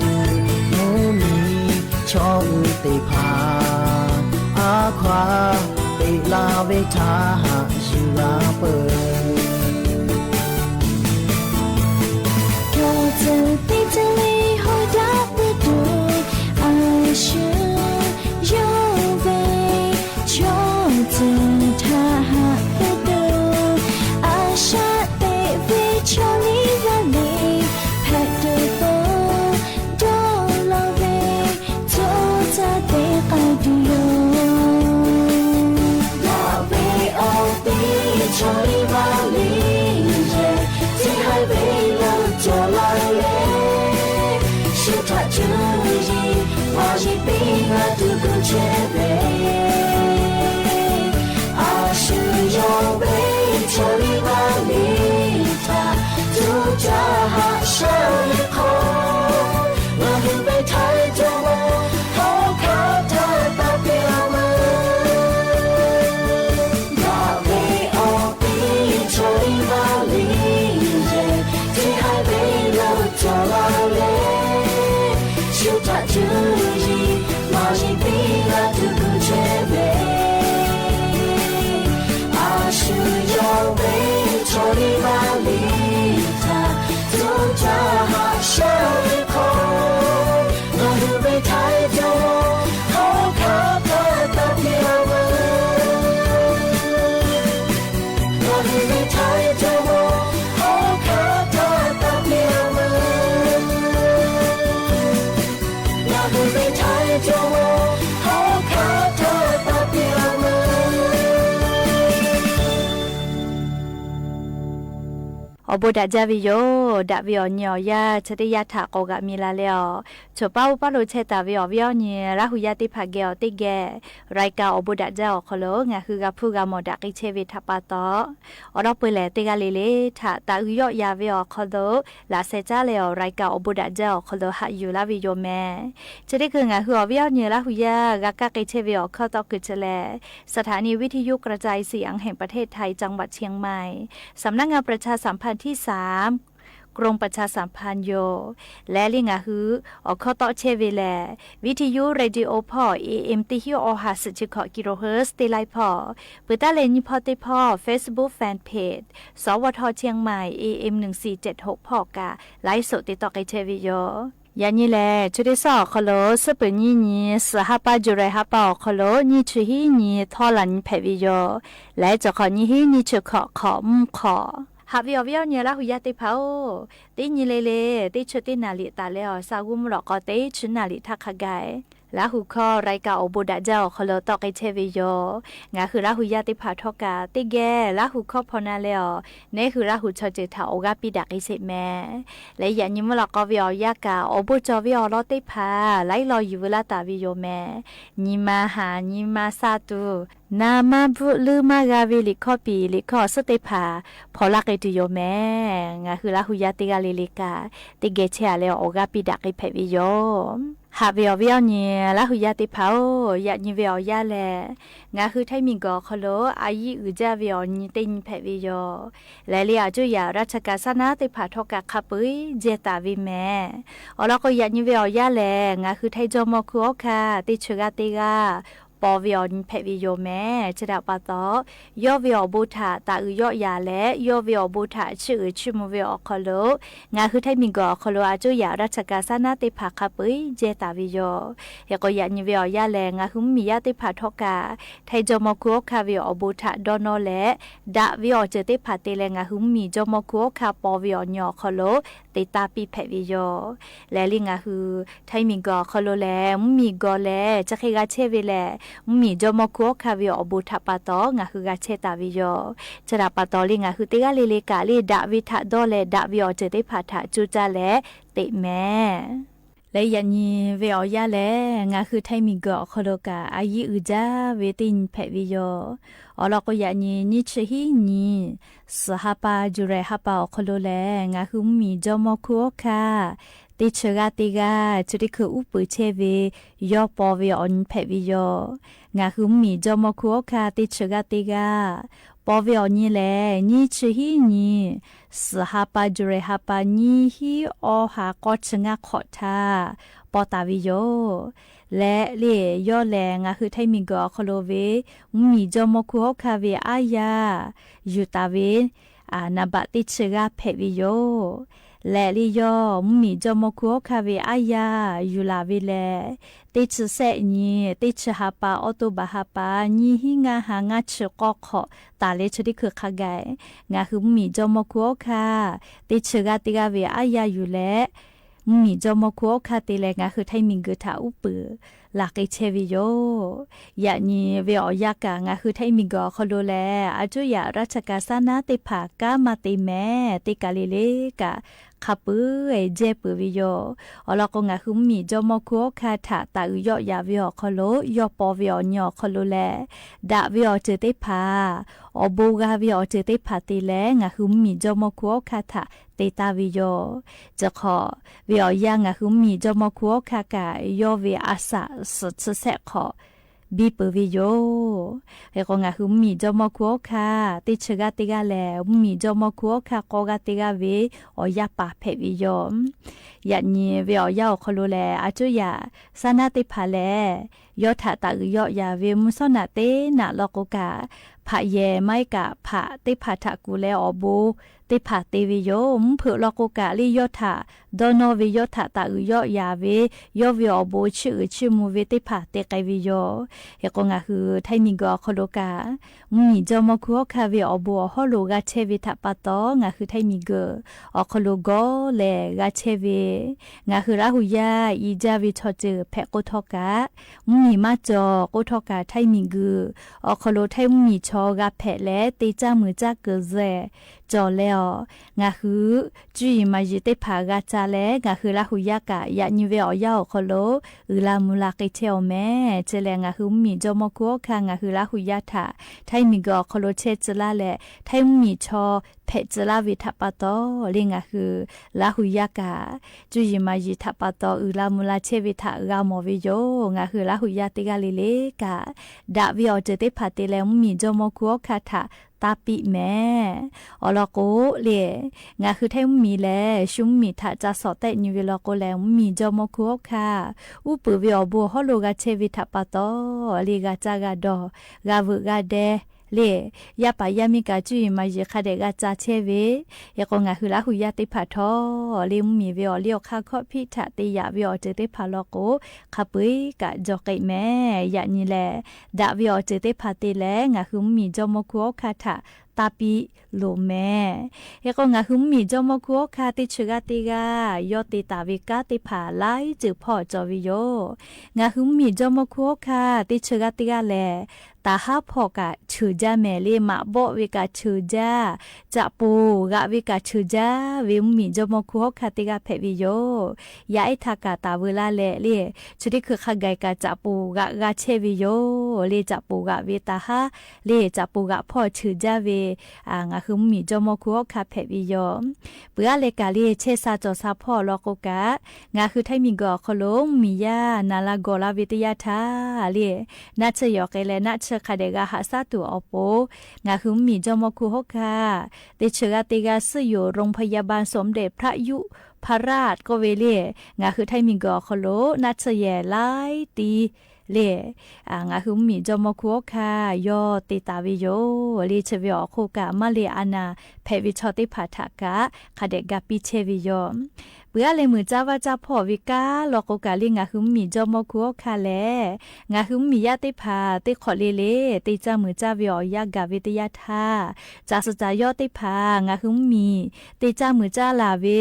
tuˬ, mvuhˇ miˬ chaw uiˍ teˇ hpaˍ a hkaw a teꞈ la ve htaꞈ haꞈ yuˬ g'a peuˬ. Chaw ceuˬ teˇ ceuˬ le hawˉ daꞈ peuˬ tuˬ, a shu yawˇ ve chaw ceuˬ htaꞈ haꞈ peuˬ tuˬ, a shaꞈ teꞈ ve chaw liˇ vaˇ liˇ hpehꞈ tuˬ k'o, dawˇ law ve co caˇ te k'ai tuˬ yoˬ. Daꞈ ve awˬ piˇ chaw liˇ vaˇ liˇ yehˬ, teˇ haiˬ ve lo cawˬ la leh, shu htaꞈ cuˇ yiˍ maˇ yiˍ piˇ g'a tuˬ gu chehˇ ve. A shu yawˇ ve chaw liˇ vaˇ liˇ htaꞈ tuˇ caˇ haꞈ shaˉ ve hk'aw, ngaˬ hui ve htaiˍ cawˬ ve hk'aw hk'aˬ htaˇ taˇ piˇ a ve. Daꞈ ve awˬ piˇ chaw liˇ vaˇ liˇ yehˬ, teˇ haiˬ ve lo cawˬ la leh, shu htaꞈ cuˇ yiˍ maˇ yiˍ piˇ g'a tuˬ gu chehˇ ve. A shu yawˇ ve chaw liˇ vaˇ liˇ htaꞈ tuˇ caˇ haꞈ shaˉ ve hk'aw, ngaˬ hui ve htaiˍ cawˬ ve hk'aˬ hk'aˬ htaˇ taˇ piˇ a ve. Ngaˬ hui ve htaiˍ cawˬ ve Awˬ bon daꞈ jaˇ ve yoˬ. Daꞈ ve awˬ nyi awˬ yanˇ chi teˇ yanˇ htaꞈ k'awꞈ g'aꞈ mi la leh awˬ, choˬ paˉ oˇ paˉ lo chehˇ taˍ ve awˬ viˉ awˬ nyi Laˇ hu yaˇ teˇ hpaˍ geh awˬ teˇ geh, รายการ awˬ bon daꞈ jaˇ awˬ hk'aw lo ngaˬ hui g'a hpuˇ g'a mawˬ daꞈ k'ai chehˇ ve htaꞈ pa taw, awˬ lawn peu lehˬ teˇ g'aˇ le le htaꞈ taˍ uiˍ yawˆ yan ve awˬ hk'aw lo, laꞈ sheh caˉ leh awˬ รายการ awˬ bon daꞈ jaˇ awˬ hk'aw lo haꞈ yuˬ laˇ ve yoˬ mehˍ. Chi teˇ hkui ngaˬ hui awˬ viˉ awˬ nyi Laˇ hu yaˇ g'a kaˇ k'ai chehˇ ve awˬ hkawˇ tawˆ kuiˬ chi leh สถานีวิทยุกระจายเสียงแห่งประเทศไทย จังหวัดเชียงใหม่ สำนักงานประชาสัมพันธ์ที่สาม กรมประชาสัมพันธ์ yoˬ. Leh le ngaˬ hui awˬ hkawˇ tawˆ chehˇ ve lehˬ วิทยุ radio พ่อ เอเอ็ม teˇ hinˉ awˬ ha suhˍ chi hkawꞈ kilohertz teˇ laiˉ hpawˇ, peuˬ taˉ leh nyiˇ hpawˇ teˇ hpawˇ Facebook fan page สวท เชียงใหม่ เอเอ็ม หนึ่งสี่เจ็ดหก hpawˇ kaꞈ ไลฟ์สด te tawˆ k'ai chehˇ ve yoˬ. Yaꞈ nyi lehˬ, chi teˇ suhˉ awˬ hk'aw lo suhˉ peuˬ nyiˇ nyi suhˍ ha pa July ha pa awˬ hk'aw lo nyiˇ chi hiˉ nyi htawˇ laˬ nyi hpehꞈ ve yoˬ. Leh cawˬ hk'awꞈ nyiˇ hinˉ nyiˇ chi hkawꞈ hk'awꞈ mvuhˇ hk'awꞈ, haꞈ ve awˬ viˉ awˬ nyi Laˇ hu yaˇ teˇ hpaˍ-oˬ, teˇ nyi le le teˇ chi teˇ naˍ riˍ taˍ leh awˬ, sa g'uˇ mvuhˇ lawꞈ k'aw teˇ chi naˍ riˍ htaˇ hk'a gaˬ Laˇ hu hkawˇ รายการ awˬ bon daꞈ jaˇ awˬ hk'aw lo tawˆ k'ai chehˇ ve yoˬ. Ngaˬ hui Laˇ hu yaˇ teˇ hpaˍ htawˇ kaꞈ teˇ geh Laˇ hu hkawˇ hpaw na leh awˬ, neˉ hui Laˇ hu chaw ceuˬ htaꞈ awˬ g'aˇ piˇ daꞈ k'ai sheˍ mehˍ. Leh yaꞈ nyi mvuhˇ lawꞈ k'aw ve awˬ yanˇ kaꞈ awˬ bon cawˬ ve awˬ lawn teˇ hpaˍ laiˉ law yuˬ veu laˇ taˍ ve yoˬ mehˍ. Nyi ma haˍ nyi ma sha tuˬ, na maˇ bvuhˆ leuˉ maˇ g'a ve liꞈ hkawˇ piˍ liꞈ hkawˇ awˬ suhˉ teˇ hpaˍ hpaw laˇ k'ai tuˬ yoˬ mehˍ. Ngaˬ hui Laˇ hu yaˇ teˇ g'aˇ le le kaꞈ teˇ geh chehˇ-a leh awˬ g'aˇ piˇ daꞈ k'ai hpehꞈ ve yoˬ. Haꞈ ve awˬ viˉ awˬ nyi Laˇ hu yaˇ teˇ hpaˍ-oˬ, yaꞈ nyi ve awˬ yanˇ lehˬ, ngaˬ hui Htaiˇ miˬguiˬ awˬ hk'aw lo a yiˇ uiˍ jaˇ ve awˬ nyi teˇ nyi hpehꞈ ve yoˬ. Leh le aˬ cuˇ yaꞈ ราชการ saˉ naˉ teˇ hpaˍ htawˇ kaꞈ hk'a peu-eˬ jehˇ taˍ ve mehˍ. Awˬ lawn k'o, yaꞈ nyi ve awˬ yanˇ lehˬ, ngaˬ hui Htaiˇ jawˇmawˇ hkuˇ awˉ hkaˇ teˇ chi g'aˇ teˇ g'aˇ paw ve awˬ nyi hpehꞈ ve yoˬ mehˍ. Chi htaꞈ pa taw, yawˇ ve awˬ bon htaꞈ taˍ uiˍ yawˆ yan leh, yawˇ ve awˬ bon htaꞈ chiˇ uiˍ chiˇ mvuh ve awˬ hk'aw lo, ngaˬ hui Htaiˇ miˬguiˬ awˬ hk'aw lo aˬ cuˇ yaꞈ ราชการ saˉ naˉ teˇ hpaˍ hk'a peu-eˬ jehˇ taˍ ve yoˬ. Hk'e k'o, yaꞈ nyi ve awˬ yanˇ lehˬ, ngaˬ hui mvuhˇmiˬ yaˇ teˇ hpaˍ htawˇ kaꞈ Htaiˇ jawˇmawˇ hkuˇ awˉ hkaˇ ve awˬ bon htaꞈ dawˇ nawˇ leh, daꞈ ve awˬ ceuˬ teˇ hpaˍ te leh ngaˬ hui mvuhˇmiˬ jawˇmawˇ hkuˇ awˉ hkaˇ paw ve awˬ nyi awˬ hk'aw lo te taˇ piˇ hpehꞈ ve yoˬ. Leh le ngaˬ hui Htaiˇ miˬguiˬ awˬ hk'aw lo lehˬ, mvuhˇmiˬ gawˬ lehˬ chi hk'e g'a chehˇ ve lehˬ, mvuhˇmiˬ jawˇmawˇ hkuˇ awˉ hkaˇ ve awˬ bon htaꞈ pa taw ngaˬ hui g'a chehˇ taˍ ve yoˬ. Chi htaꞈ pa taw le ngaˬ hui teˇ g'aˇ le le kaꞈ le daꞈ ve htaꞈ dawˇ leh daꞈ ve awˬ ceuˬ teˇ hpaˍ htaꞈ coˇ caˇ leh teꞈ mehˍ. Leh yaꞈ nyi ve awˬ yanˇ lehˬ, ngaˬ hui Htaiˇ miˬguiˬ awˬ hk'aw lo kaꞈ a yiˇ uiˍ jaˇ ve teˇ nyi hpehꞈ ve yoˬ. Awˬ lawn k'o, yaꞈ nyi nyiˇ chi hiˉ nyi suhˍ ha pa July ha pa awˬ hk'aw lo lehˬ, ngaˬ hui mvuhˇmiˬ jawˇmawˇ hkuˇ awˉ hkaˇ teˇ chi g'aˇ teˇ g'aˇ chi teˇ hkui uˉ peunˍ chehˇ ve yawˇ paw ve awˬ nyi hpehꞈ ve yoˬ. Ngaˬ hui mvuhˇmiˬ jawˇmawˇ hkuˇ awˉ hkaˇ teˇ chi g'aˇ teˇ g'aˇ paw ve awˬ nyi lehˬ, nyiˇ chi hiˉ nyi suhˍ ha pa July ha pa nyiˇ hinˉ awˬ ha k'awˇ chi ngaˇ hk'awꞈ htaˇ paw taˍ ve yoˬ. Leh le, yawˇ lehˬ ngaˬ hui Htaiˇ miˬguiˬ awˬ hk'aw lo ve mvuhˇmiˬ jawˇmawˇ hkuˇ awˉ hkaˇ ve aˉ yaˇ yuˬ taˍ ve naˍ baꞈ teˇ chi g'aˇ hpehꞈ ve yoˬ. Leh le, yawˇ mvuhˇmiˬ jawˇmawˇ hkuˇ awˉ hkaˇ ve aˉ yaˇ yuˬ laˬ ve lehˬ, teˇ chi sehˆ nyi teˇ chi ha pa October ha pa nyiˇ hinˉ ngaˇ ha ngaˇ chi k'awˇ hk'awꞈ taˍ leh chi teˇ hkui hk'a gaˬ, ngaˬ hui mvuhˇmiˬ jawˇmawˇ hkuˇ awˉ hkaˇ teˇ chi g'aˇ teˇ g'aˇ ve aˉ yaˇ yuˬ leh, mvuhˇmiˬ jawˇmawˇ hkuˇ awˉ hkaˇ te leh ngaˬ hui Htaiˇ miˬguiˬ htaꞈ uˉ peunˍ laˬ k'ai chehˇ ve yoˬ. Yaꞈ nyi ve awˬ yanˇ kaꞈ ngaˬ hui Htaiˇ miˬguiˬ awˬ hk'aw lo lehˬ, aˬ cuˇ yaꞈ ราชการ saˉ naˉ teˇ hpaˍ kanˉ maˇ te mehˍ teˇ kaˬ le le kaꞈ hk'a peu-eˬ jehˇ peuˬ ve yoˬ. Awˬ lawn k'o, ngaˬ hui mvuhˇmiˬ jawˇmawˇ hkuˇ awˉ hkaˇ htaꞈ taˍ uiˍ yawˆ yan ve awˬ hk'aw lo, yawˇ paw ve awˬ nyi awˬ hk'aw lo lehˬ, daꞈ ve awˬ ceuˬ teˇ hpaˍ, awˬ bon g'a ve awˬ ceuˬ teˇ hpaˍ te leh ngaˬ hui mvuhˇmiˬ jawˇmawˇ hkuˇ awˉ hkaˇ htaꞈ te taˍ ve yoˬ. Chi hk'awꞈ ve awˬ yanˇ ngaˬ hui mvuhˇmiˬ jawˇmawˇ hkuˇ awˉ hkaˇ kaꞈ yawˇ ve a shaꞈ suhˍ chi sehˆ hk'awꞈ biˇ peuˬ ve yoˬ. Hk'e k'o, ngaˬ hui mvuhˇmiˬ jawˇmawˇ hkuˇ awˉ hkaˇ teˇ chi g'aˇ teˇ g'aˇ lehˬ, mvuhˇmiˬ jawˇmawˇ hkuˇ awˉ hkaˇ k'awˇ g'aˇ teˇ g'aˇ ve awˬ yaˇ paˍ hpehꞈ ve yoˬ. Yaꞈ nyi ve awˬ yanˇ awˬ hk'aw lo lehˬ, aˬ cuˇ yaꞈ saˉ naˉ teˇ hpaˍ lehˬ, yawˇ htaꞈ taˍ uiˍ yawˆ yan ve mvuhˇ shawˉ naꞈ teˇ naꞈ lawn k'o kaꞈ, hpaꞈ yehˬ maˇ heˆ kaꞈ hpaꞈ teˇ hpaˍ htaꞈ kuˬ leh awˬ bon teˇ hpaˍ te ve yoˬ. Mvuhˇ hpeuꞈ lawn k'o kaꞈ le, yawˇ htaꞈ dawˇ nawˇ ve, yawˇ htaꞈ taˍ uiˍ yawˆ yan ve, yawˇ ve awˬ bon chiˇ uiˍ chiˇ mvuh ve teˇ hpaˍ te k'ai ve yoˬ. Hk'e k'o, ngaˬ hui Htaiˇ miˬguiˬ awˬ hk'aw lo kaꞈ, mvuhˇmiˬ jawˇmawˇ hkuˇ awˉ hkaˇ ve awˬ bon awˬ hawˉ lo g'a chehˇ ve htaꞈ pa taw, ngaˬ hui Htaiˇ miˬguiˬ awˬ hk'aw lo gawˇ leh g'a chehˇ ve, ngaˬ hui Laˇ hu yaˇ i jaˇ ve chaw ceuˬ hpehꞈ k'oˆ htawˇ kaꞈ, mvuhˇmiˬ maˇ cawˬ k'oˆ htawˇ kaꞈ, Htaiˇ miˬguiˬ awˬ hk'aw lo Htaiˇ mvuhˇmiˬ chaw g'a hpehꞈ leh te caˇ muiˬ caˇ keuˬ zehˬ cawˬ leh awˬ, ngaˬ hui cuˇ yiˍ maˍ yiˍ teˇ hpaˍ g'a ca leh, ngaˬ hui Laˇ hu yaˇ kaꞈ yaꞈ nyi ve awˬ yanˇ awˬ hk'aw lo uiˍ la mvuh la k'ai chehˇ awˬ meh. Chi lehˬ, ngaˬ hui mvuhˇmiˬ jawˇmawˇ hkunˉ hawˉ hkanˇ ngaˬ hui Laˇ hu yaˇ htaꞈ htaiˇ miˬguiˬ awˬ hk'aw lo chehˇ tcuh laˇ leh, htaiˇ mvuhˇmiˬ chaw hpehꞈ tcuh laˇ ve htaꞈ pa taw le, ngaˬ hui Laˇ hu yaˇ kaꞈ cuˇ yiˍ maˍ yiˍ htaꞈ pa taw uiˍ la mvuh la chehˇ ve htaꞈ g'a mawˬ ve yoˬ. Ngaˬ hui Laˇ hu yaˇ teˇ g'aˇ le le kaꞈ, daꞈ ve awˬ ceuˬ teˇ hpaˍ te leh mvuhˇmiˬ jawˇmawˇ hkunˉ hawˉ hkanˇ htaꞈ taˇ piˇ meh. Awˬ lawn k'o le, ngaˬ hui htaiˇ mvuhˇmiˬ lehˬ, shu mvuhˇmiˬ htaꞈ ca shawˍ tehˆ nyi ve law k'o lehˬ, mvuhˇmiˬ jawˇmawˇ hkunˉ hawˉ hkanˇ uˉ peunˍ ve awˬ bon awˬ hawˉ lo g'a chehˇ ve htaꞈ pa taw le, g'a caˇ g'a dawˬ, g'a veuꞈ g'a deh le, yaˇ paˍ yaˇ miˇ kaꞈ cuˇ yiˍ maˍ yiˍ hk'a dehꞈ g'a ca chehˇ ve, hk'e k'o ngaˬ hui Laˇ hu yaˇ teˇ hpaˍ htawˇ le, mvuhˇmiˬ ve awˬ liˇ awˬ hk'aˇ hkawˇ hpiˆ htaꞈ te yaꞈ ve awˬ ceuˬ teˇ hpaˍ law k'o, hk'a peu-eˬ kaꞈ jawˬ k'ai meh. Yaꞈ nyi lehˬ, daꞈ ve awˬ ceuˬ teˇ hpaˍ te leh ngaˬ hui mvuhˇmiˬ jawˇmawˇ hkunˉ hawˉ hkanˇ htaꞈ taˇ piˇ loˍ meh. Hk'e k'o ngaˬ hui mvuhˇmiˬ jawˇmawˇ hkunˉ hawˉ hkanˇ teˇ chi g'aˇ teˇ g'aˇ yawˇ te taˍ ve kanˉ teˇ hpaˍ laiˉ ceuˬ hpawˇ cawˬ ve yoˬ. Ngaˬ hui mvuhˇmiˬ jawˇmawˇ hkunˉ hawˉ hkanˇ teˇ chi g'aˇ teˇ g'aˇ lehˬ, taˍ haˉ hpawˇ kaꞈ cheuˬ jaˇ mehˍ le, maꞈ bawˆ ve kaꞈ cheuˬ jaˇ, caꞈ poˍ g'aꞈ ve kaꞈ cheuˬ jaˇ ve mvuhˇmiˬ jawˇmawˇ hkunˉ hawˉ hkanˇ teˇ g'aˇ hpehꞈ ve yoˬ. Yaˇ ehˉ htaˇ kaꞈ taˍ veu laˇ leh le, chi teˇ hkui hk'a gaˬ kaꞈ caꞈ poˍ g'aꞈ g'a chehˇ ve yoˬ le. Caꞈ poˍ g'aꞈ ve taˍ haˉ le, caꞈ poˍ g'aꞈ hpawˇ cheuˬ jaˇ ve ngaˬ hui mvuhˇmiˬ jawˇmawˇ hkunˉ hawˉ hkanˇ hpehꞈ ve yoˬ. Peuˬ aˉ leh kaꞈ le, chehˇ sha cawˬ sha hpawˇ awˬ lawn k'o kaꞈ, ngaˬ hui htaiˇ miˬguiˬ awˬ hk'aw lo mvuhˇmiˬ yaˇ naˍ la gawˬ la ve teˇ yanˇ htaˇ le, naˆ tsuhˇ yawˬ k'ai leh naˆ tsuhˇ hk'a dehꞈ g'a haꞈ shaˉ tuˬ awˬ pon, ngaˬ hui mvuhˇmiˬ jawˇmawˇ hkunˉ hawˉ hkanˇ teˇ chi g'aˇ teˇ g'aˇ สยามโรงพยาบาลสมเด็จพระยุพราช k'oˆ ve le, ngaˬ hui htaiˇ miˬguiˬ awˬ hk'aw lo naˆ tsuhˇ yehˬ laiˉ ti le, ngaˬ hui mvuhˇmiˬ jawˇmawˇ hkunˉ hawˉ hkanˇ yawˇ te taˍ ve yoˬ le. Chi ve awˬ hk'oˆ kaꞈ maˇ le a naˍ hpehꞈ ve chaw teˇ hpaˍ htaꞈ kaꞈ hk'a dehꞈ ga piˇ chehˇ ve yoˬ. Peuˬ aˉ leh meuꞈ caˇ vaˇ caˇ hpawˇ ve kanˉ law k'o kaꞈ le, ngaˬ hui mvuhˇmiˬ jawˇmawˇ hkunˉ hawˉ hkanˇ lehˬ, ngaˬ hui mvuhˇmiˬ yaˇ teˇ hpaˍ teˇ hk'awꞈ le le te caˇ meuꞈ caˇ ve awˬ yanˇ gaˬ ve teˇ yanˇ htaˇ, caˬ suhˍ caˬ yawˇ teˇ hpaˍ ngaˬ hui mvuhˇmiˬ te caˇ meuꞈ caˇ laˬ ve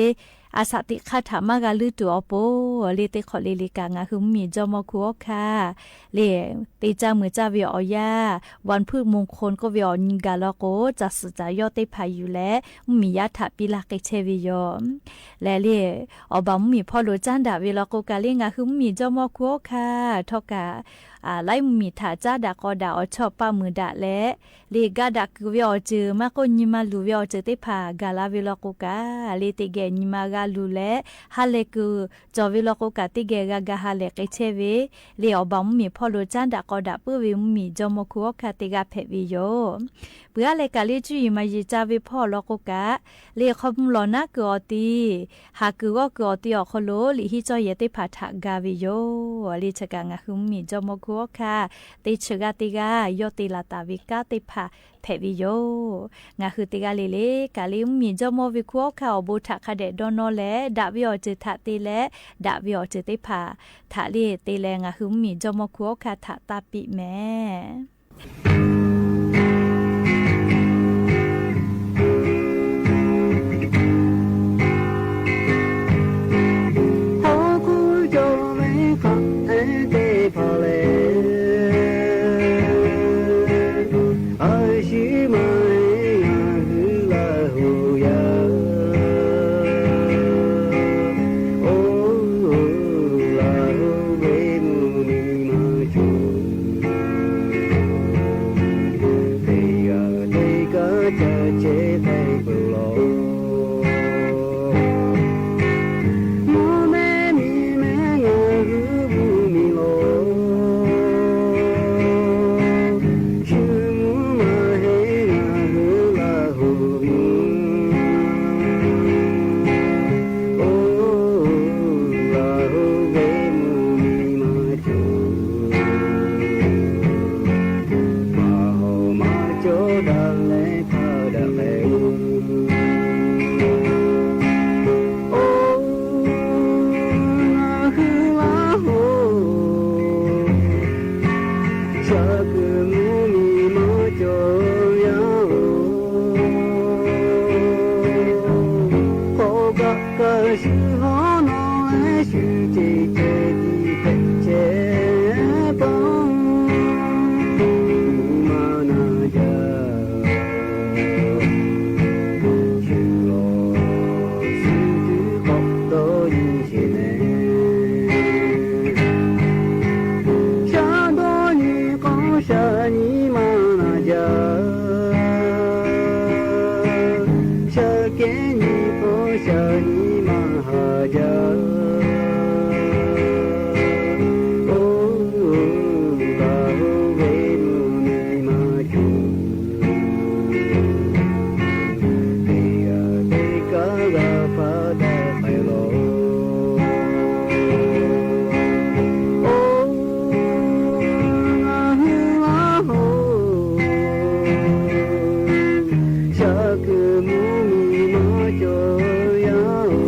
a shaꞈ teꞈ hk'aˇ htaꞈ maˇ g'a leuˇ tuˬ awˬ pon le, teˇ hk'awꞈ le le kaꞈ ngaˬ hui mvuhˇmiˬ jawˇmawˇ hkunˉ hawˉ hkanˇ le te caˇ meuꞈ caˇ ve awˬ yanˇ วันพฤหัสมงคล k'oˆ ve awˬ nyi gaˬ law k'o, caˬ suhˍ caˬ yawˇ teˇ hpaˍ yuˬ leh mvuhˇmiˬ yaˇ htaꞈ piˇ laˇ k'ai chehˇ ve yoˬ. Lehˬ le, awˬ baˬ mvuhˇmiˬ hpawˇ lo caˉ daꞈ ve law k'o kaꞈ le, ngaˬ hui mvuhˇmiˬ jawˇmawˇ hkunˉ hawˉ hkanˇ htawˇ kaꞈ, laiˉ mvuhˇmiˬ htaꞈ caˉ daꞈ k'aw daꞈ awˬ chawˇ paˆ muiˬ daꞈ leh le, ga daꞈ kuiˬ ve awˬ ceuˬ maˇ k'oˆ nyi ma luˬ ve awˬ ceuˬ teˇ hpaˍ gaˬ la ve law k'o kaꞈ le, teˇ geh nyi ma g'a luˬ leh ha lehˬ kuiˬ cawˬ ve law k'o kaꞈ, teˇ geh g'a ga ha lehˬ k'ai chehˇ ve le, awˬ baˬ mvuhˇmiˬ hpawˇ lo caˉ daꞈ k'aw daꞈ puiˉ ve mvuhˇmiˬ jawˇmawˇ hkunˉ hawˉ hkanˇ teˇ g'aˇ hpehꞈ ve yoˬ. Peuˬ aˉ leh kaꞈ le, cuˇ yiˍ maˍ yiˍ ca ve hpawˇ awˬ lawn k'o kaꞈ le, hk'aw mvuh lawˬ naˉ kuiˬ awˬ ti, haˍ kuiˬ g'awˇ kuiˬ awˬ ti awˬ hk'aw lo liꞈ henˇ cawˇ yehˬ teˇ hpaˍ htaꞈ ga ve yoˬ le. Chi kaꞈ ngaˬ hui mvuhˇmiˬ jawˇmawˇ hkunˉ hawˉ hkanˇ teˇ chi g'aˇ teˇ g'aˇ yawˇ te laˬ taˍ ve kanˉ teˇ hpaˍ hpehꞈ ve yoˬ. Ngaˬ hui teˇ g'aˇ le le kaꞈ le, mvuhˇmiˬ jawˇmawˇ ve hkunˉ hawˉ hkanˇ awˬ bon htaꞈ hk'a dehꞈ dawˇ nawˇ leh, daꞈ ve awˬ ceuˬ htaꞈ te leh, daꞈ ve awˬ ceuˬ teˇ hpaˍ htaꞈ le te leh ngaˬ hui mvuhˇmiˬ jawˇmawˇ hkunˉ hawˉ hkanˇ htaꞈ taˇ piˇ meh. Awˬ shaˍ nyi ma haˍ jaˇ. Oˇ, gaˬ hu ve mvuhˇ miˬ maˇ cawˬ. Teˇ g'aˇ teˇ kaˉ g'a hpaˇ daꞈ k'ai laˬ. Oˇ, ngaˬ hui laˇ hoˍ, shaˍ kuiˬ mvuhˇ miˬ maˇ cawˬ yaˇ oˬ.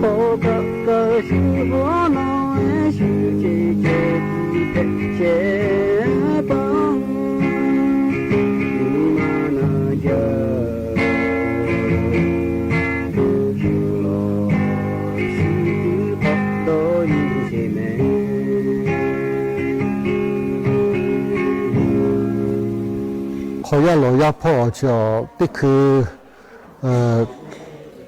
Hk'aw kaꞈ kaꞈ shu hawˉ nawˉ ehˉ shu ce cawˬ tiˉ hpehꞈ shehˍ hpaˇ nyi ma na jaˇ. Shu lawˬ shu tuˉ k'awꞈ dawˇ nyi sheˍ mehˍ. Hk'aw yaˇ lawˬ yaˇ hpawˇ awˬ chi awˬ teˇ hkui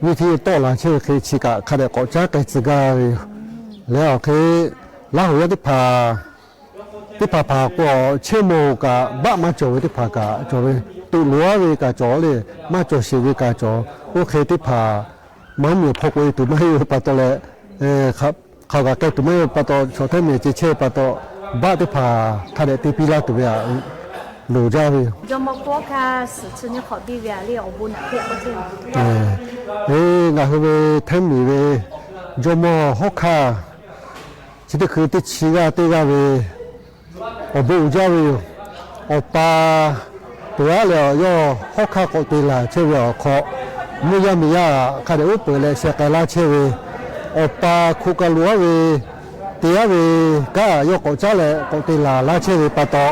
viˇ htiˇ tawˆ la chehˇ ve hk'e chi kaꞈ hk'a dehꞈ k'awꞈ caˉ k'ai tcuh gaˇ ve yoˬ. Leh awˬ hk'e Laˇ huˍ yaˇ teˇ hpaˍ, teˇ hpaˍ hpaˍ k'o, chehˇ mawˬ kaꞈ baˆ maˇ cawˬ ve teˇ hpaˍ kaꞈ cawˬ ve, tuꞈ loꞈ-a ve kaꞈ cawˬ le, maˇ cawˬ sheˍ ve kaꞈ cawˬ. Oˇ hk'e teˇ hpaˍ maˇ mvuhˇ miˬ awˬ hpawˇ k'oꞈ-e tuˬ maˇ heˆ ve pa taw leh, hk'aˬ kaꞈ k'ai tuˬ maˇ heˆ ve pa taw, chaw htaiˇ miˬ ceh chehˇ ve pa taw, baˆ teˇ hpaˍ hk'a dehꞈ te piˇ laˇ tuˬ ve aꞈ loˍ jaˇ ve yoˬ. Ngaˬ hui ve htaiˇ miˬ ve jawˇmawˇ hawˉ hkanˇ chi teˇ hkui teˇ chi g'aˇ teˇ g'aˇ ve awˬ bon uiˍ jaˇ ve yoˬ. Awˬ pa peuˬ-aˉ leh awˬ yawˇ hawˉ hkanˇ k'awꞈ te laˬ chehˇ ve awˬ hk'aw, mvuhˇ yaˇ miˬ yaˇ hk'a dehꞈ uˉ peunˍ leh sheh k'ai laˇ chehˇ ve, awˬ pa hko ka lo-aˉ ve te-aˉ ve kanˉ yawˇ k'awꞈ caˉ leh k'awꞈ te laˬ laˇ chehˇ ve pa taw,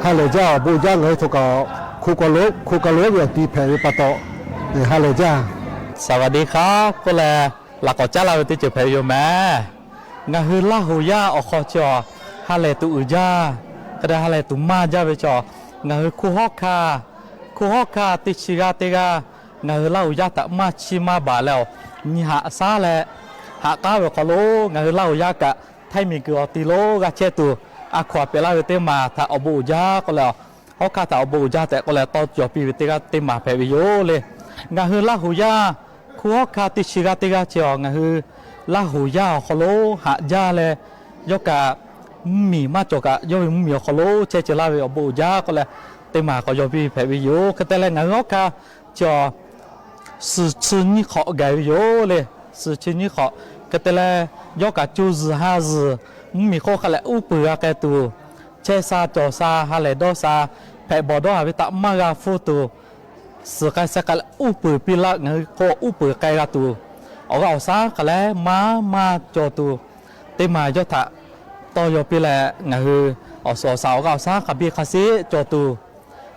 ha lehˬ jaˇ, awˬ bon jaˇ. Ngaˬ hui htawˇ kaꞈ hko ka lo ve awˬ ti hpehꞈ ve pa taw, ha lehˬ jaˇ. สวัสดีครับ k'oˆ leh, laꞈ k'awꞈ caˉ laˇ ve teˇ ceuˬ hpehꞈ ve yoˬ mehˍ. Ngaˬ hui Laˇ huˍ yaˇ awˬ hk'aw chi awˬ ha lehˬ tuꞈ uiˍ jaˇ, hk'e te ha lehˬ tuꞈ maˇ jaˇ ve chaw, ngaˬ hui hko hawˉ hkanˇ, hko hawˉ hkanˇ teˇ chi g'aˇ teˇ g'aˇ ngaˬ hui Laˇ huˍ yaˇ htaꞈ maˇ chiˇ maˇ baˬ leh, awˬ nyi haꞈ shaˉ leh haꞈ k'aˉ ve awˬ hk'aw lo ngaˬ hui Laˇ huˍ yaˇ kaꞈ htaiˇ miˬ guiˬ awˬ ti lo g'a chehˇ tuˬ, a hkaw-anˬ pehꞈ laˇ ve teˇ maˬ htaꞈ awˬ bon uiˍ jaˇ k'oˆ leh, hawˉ hkanˇ htaꞈ awˬ bon uiˍ jaˇ tehꞈ k'oˆ leh tawˇ cawˬ piˇ ve teˇ g'aˇ teˇ maˬ hpehꞈ ve yoˬ le. Ngaˬ hui Laˇ huˍ yaˇ hko hawˉ hkanˇ teˇ chi g'aˇ teˇ g'aˇ chi awˬ ngaˬ hui Laˇ huˍ yaˇ awˬ hk'aw lo haꞈ jaˇ leh, yawˇ kaꞈ mvuhˇ miˬ maˇ cawˬ kaꞈ yawˇ ve mvuhˇ miˬ awˬ hk'aw lo chehˇ ceh laˇ ve awˬ bon uiˍ jaˇ k'oˆ leh, teˇ maˬ k'awꞈ yaw piˇ hpehꞈ ve yoˬ. Hk'e te leh ngaˬ hui hawˉ hkanˇ chi awˬ suhˍ chi nyiˇ hk'awꞈ gaˬ ve yoˬ le. Suhˍ chi nyiˇ hk'awꞈ hk'e te leh, yawˇ kaꞈ co zuhˬ ha zuhˬ mvuhˇ miˬ hk'oˆ hk'a lehˬ uˉ peunˍ g'a k'ai tuˬ, chehˇ sha cawˬ sha ha lehˬ dawˇ sha, hpehꞈ bawˬ dawˇ haˍ ve htaꞈ maˇ g'a hpfuhˇ tuˬ, suhˍ k'ai sheh k'ai leh uˉ peunˍ piˇ laˇ, ngaˬ hui hk'oˆ uˉ peunˍ k'ai g'a tuˬ, awˬ g'aˇ awˬ shaˉ hk'a lehˬ maˇ maˇ cawˬ tuˬ, teˇ maˬ yawˇ htaꞈ tawˇ yaw piˇ leh ngaˬ hui awˬ suhˍ awˬ shaˍ awˬ g'aˇ awˬ shaˉ hk'a biˇ hk'a sheˆ cawˬ tuˬ,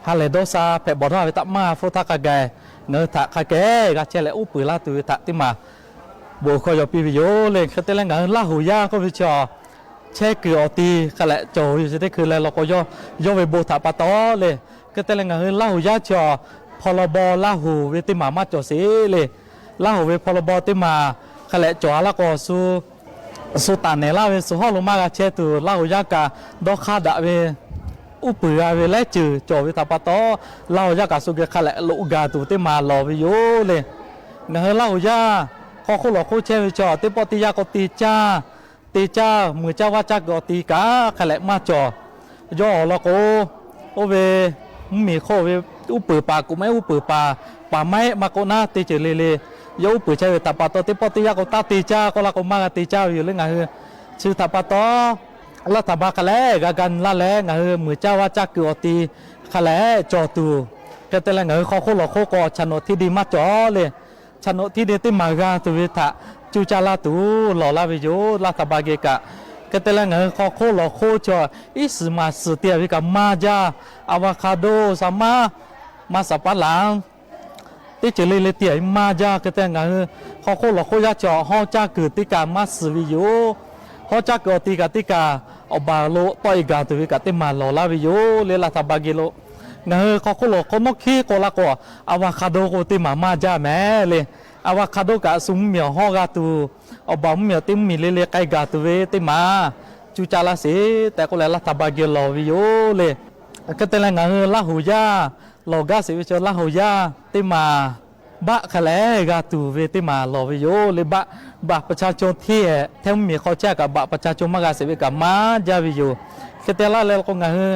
ha lehˬ dawˇ sha hpehꞈ bawˬ dawˇ haˍ ve htaꞈ maˇ g'a hpfuhˇ htaˇ hk'a gaˬ, ngaˬ hui htaꞈ hk'a kehˉ g'a chehˇ leh uˉ peunˍ laˇ tuˬ ve htaꞈ teˇ maˬ bon hkawˇ yaw piˇ ve yoˬ le. Hk'e te leh ngaˬ hui Laˇ huˍ yaˇ k'oˆ ve chi awˬ chehˇ kuiˬ awˬ ti hk'a lehˬ cawˬ ve yoˬ. Chi teˇ hkui leh law k'o, yawˇ ve bon htaꞈ pa taw le. Hk'e te leh ngaˬ hui Laˇ huˍ yaˇ chi awˬ hpaw law baw Laˇ huˍ ve teˇ maˬ maˇ cawˬ sheˍ le. Laˇ huˍ ve hpaw law baw teˇ maˬ hk'a lehˬ cawˬ-a laˇ k'o, shu taˍ nehˬ laˇ ve shu hawˉ lo maˇ g'a chehˇ tuˬ, Laˇ huˍ yaˇ kaꞈ dawˇ hk'aˇ daꞈ ve uˉ peunˍ g'a ve laiˉ ceuˬ cawˬ ve htaꞈ pa taw, Laˇ huˍ yaˇ kaꞈ shu geh hk'a lehˬ loꞈ gaˬ tuˬ teˇ maˬ lawˬ ve yoˬ le. Ngaˬ hui Laˇ huˍ yaˇ hk'aw hk'oˆ lawˬ hk'oˆ chehˇ ve chaw teˇ pawˆ teˇ yanˇ k'o te caˇ, te caˇ muiˬ caˇ vaˇ caˇ kuiˬ awˬ ti kaꞈ hk'a lehˬ maˇ cawˬ. Yawˇ awˬ lawn k'o, oˇ ve mvuhˇ miˬ hk'oˆ ve uˉ peunˍ paˍ kuꞈ maˇ uˉ peunˍ paˍ, paˍ maˇ heˆ maˇ k'o naˉ teˇ ceuˬ le le, yawˇ uˉ peunˍ chehˇ ve htaꞈ pa taw teˇ pawˆ teˇ yanˇ k'o taˇ te caˇ k'oˆ laˇ k'o maˇ g'a te caˇ ve yoˬ le. Ngaˬ hui chi htaꞈ pa taw, laˇ htaꞈ ba hk'a lehˬ g'a ga nyi laˇ leh ngaˬ hui muiˬ caˇ vaˇ caˇ kuiˬ awˬ ti hk'a lehˬ cawˬ tuˬ, hk'e te leh ngaˬ hui hk'aw hk'oˆ lawˬ hk'oˆ k'o chaꞈ nawꞈ htiˇ de maˇ cawˬ le. Chaꞈ nawꞈ htiˇ de teˇ maˬ g'a tuˬ ve htaꞈ cuˇ caˇ laˇ tuˬ lawˬ laˇ ve yoˬ, laˇ htaꞈ ba geh kaꞈ. Hk'e te leh ngaˬ hui hk'aw hk'oˆ lawˬ hk'oˆ chaw iˉ shiˍ maˍ shiˍ te-a ve kaꞈ maˇ jaˇ. Aˍvaˍhk'aˍdoˆ, saˍmaˉ, maˇ saˍ paˉ laˬ, teˇ ceuˬ le le te-a ve maˇ jaˇ. Hk'e te ngaˬ hui hk'aw hk'oˆ lawˬ hk'oˆ yaˇ chaw hawˉ caˇ kuiˬ teˇ kaꞈ maˇ shiˍ ve yoˬ. Hawˉ caˇ kuiˬ awˬ ti kaꞈ teˇ kaꞈ awˬ baˬ lo tawˆ-e gaˬ tuˬ ve kaꞈ teˇ maˬ lawˬ laˇ ve yoˬ le, laˇ htaꞈ ba geh lo. Ngaˬ hui hk'aw hk'oˆ lawˬ hk'oˆ nawˉ hkiˉ k'oˆ laˇ k'o, aˍvaˍhk'aˍdoˆ k'o teˇ maˬ maˇ jaˇ mehˍ le. Aˍvaˍhk'aˍdoˆ kaꞈ shu mvuhˇ miˬ awˬ hawˉ g'a tuˬ, awˬ baˬ mvuhˇ miˬ awˬ teˇ mvuhˇ miˬ le le k'ai gaˬ tuˬ ve teˇ maˬ cuˇ caˇ laˇ sheˍ tehꞈ k'oˆ leh laˇ htaꞈ ba geh lawˬ ve yoˬ le. Hk'e te leh ngaˬ hui Laˇ huˍ yaˇ lawˬ gaˇ sheˍ ve chaw Laˇ huˍ yaˇ teˇ maˬ baˆ hk'a lehˬ g'a tuˬ ve teˇ maˬ lawˬ ve yoˬ le. Baˆ, บัตรประชาชน hteˇ-ehˍ, hteˇ mvuhˇmiˬ hk'aw chehˇ kaꞈ บัตรประชาชน maˇ g'a sheˍ ve kaꞈ maˇ jaˇ ve yoˬ. Hk'e te laˇ leh k'o, ngaˬ hui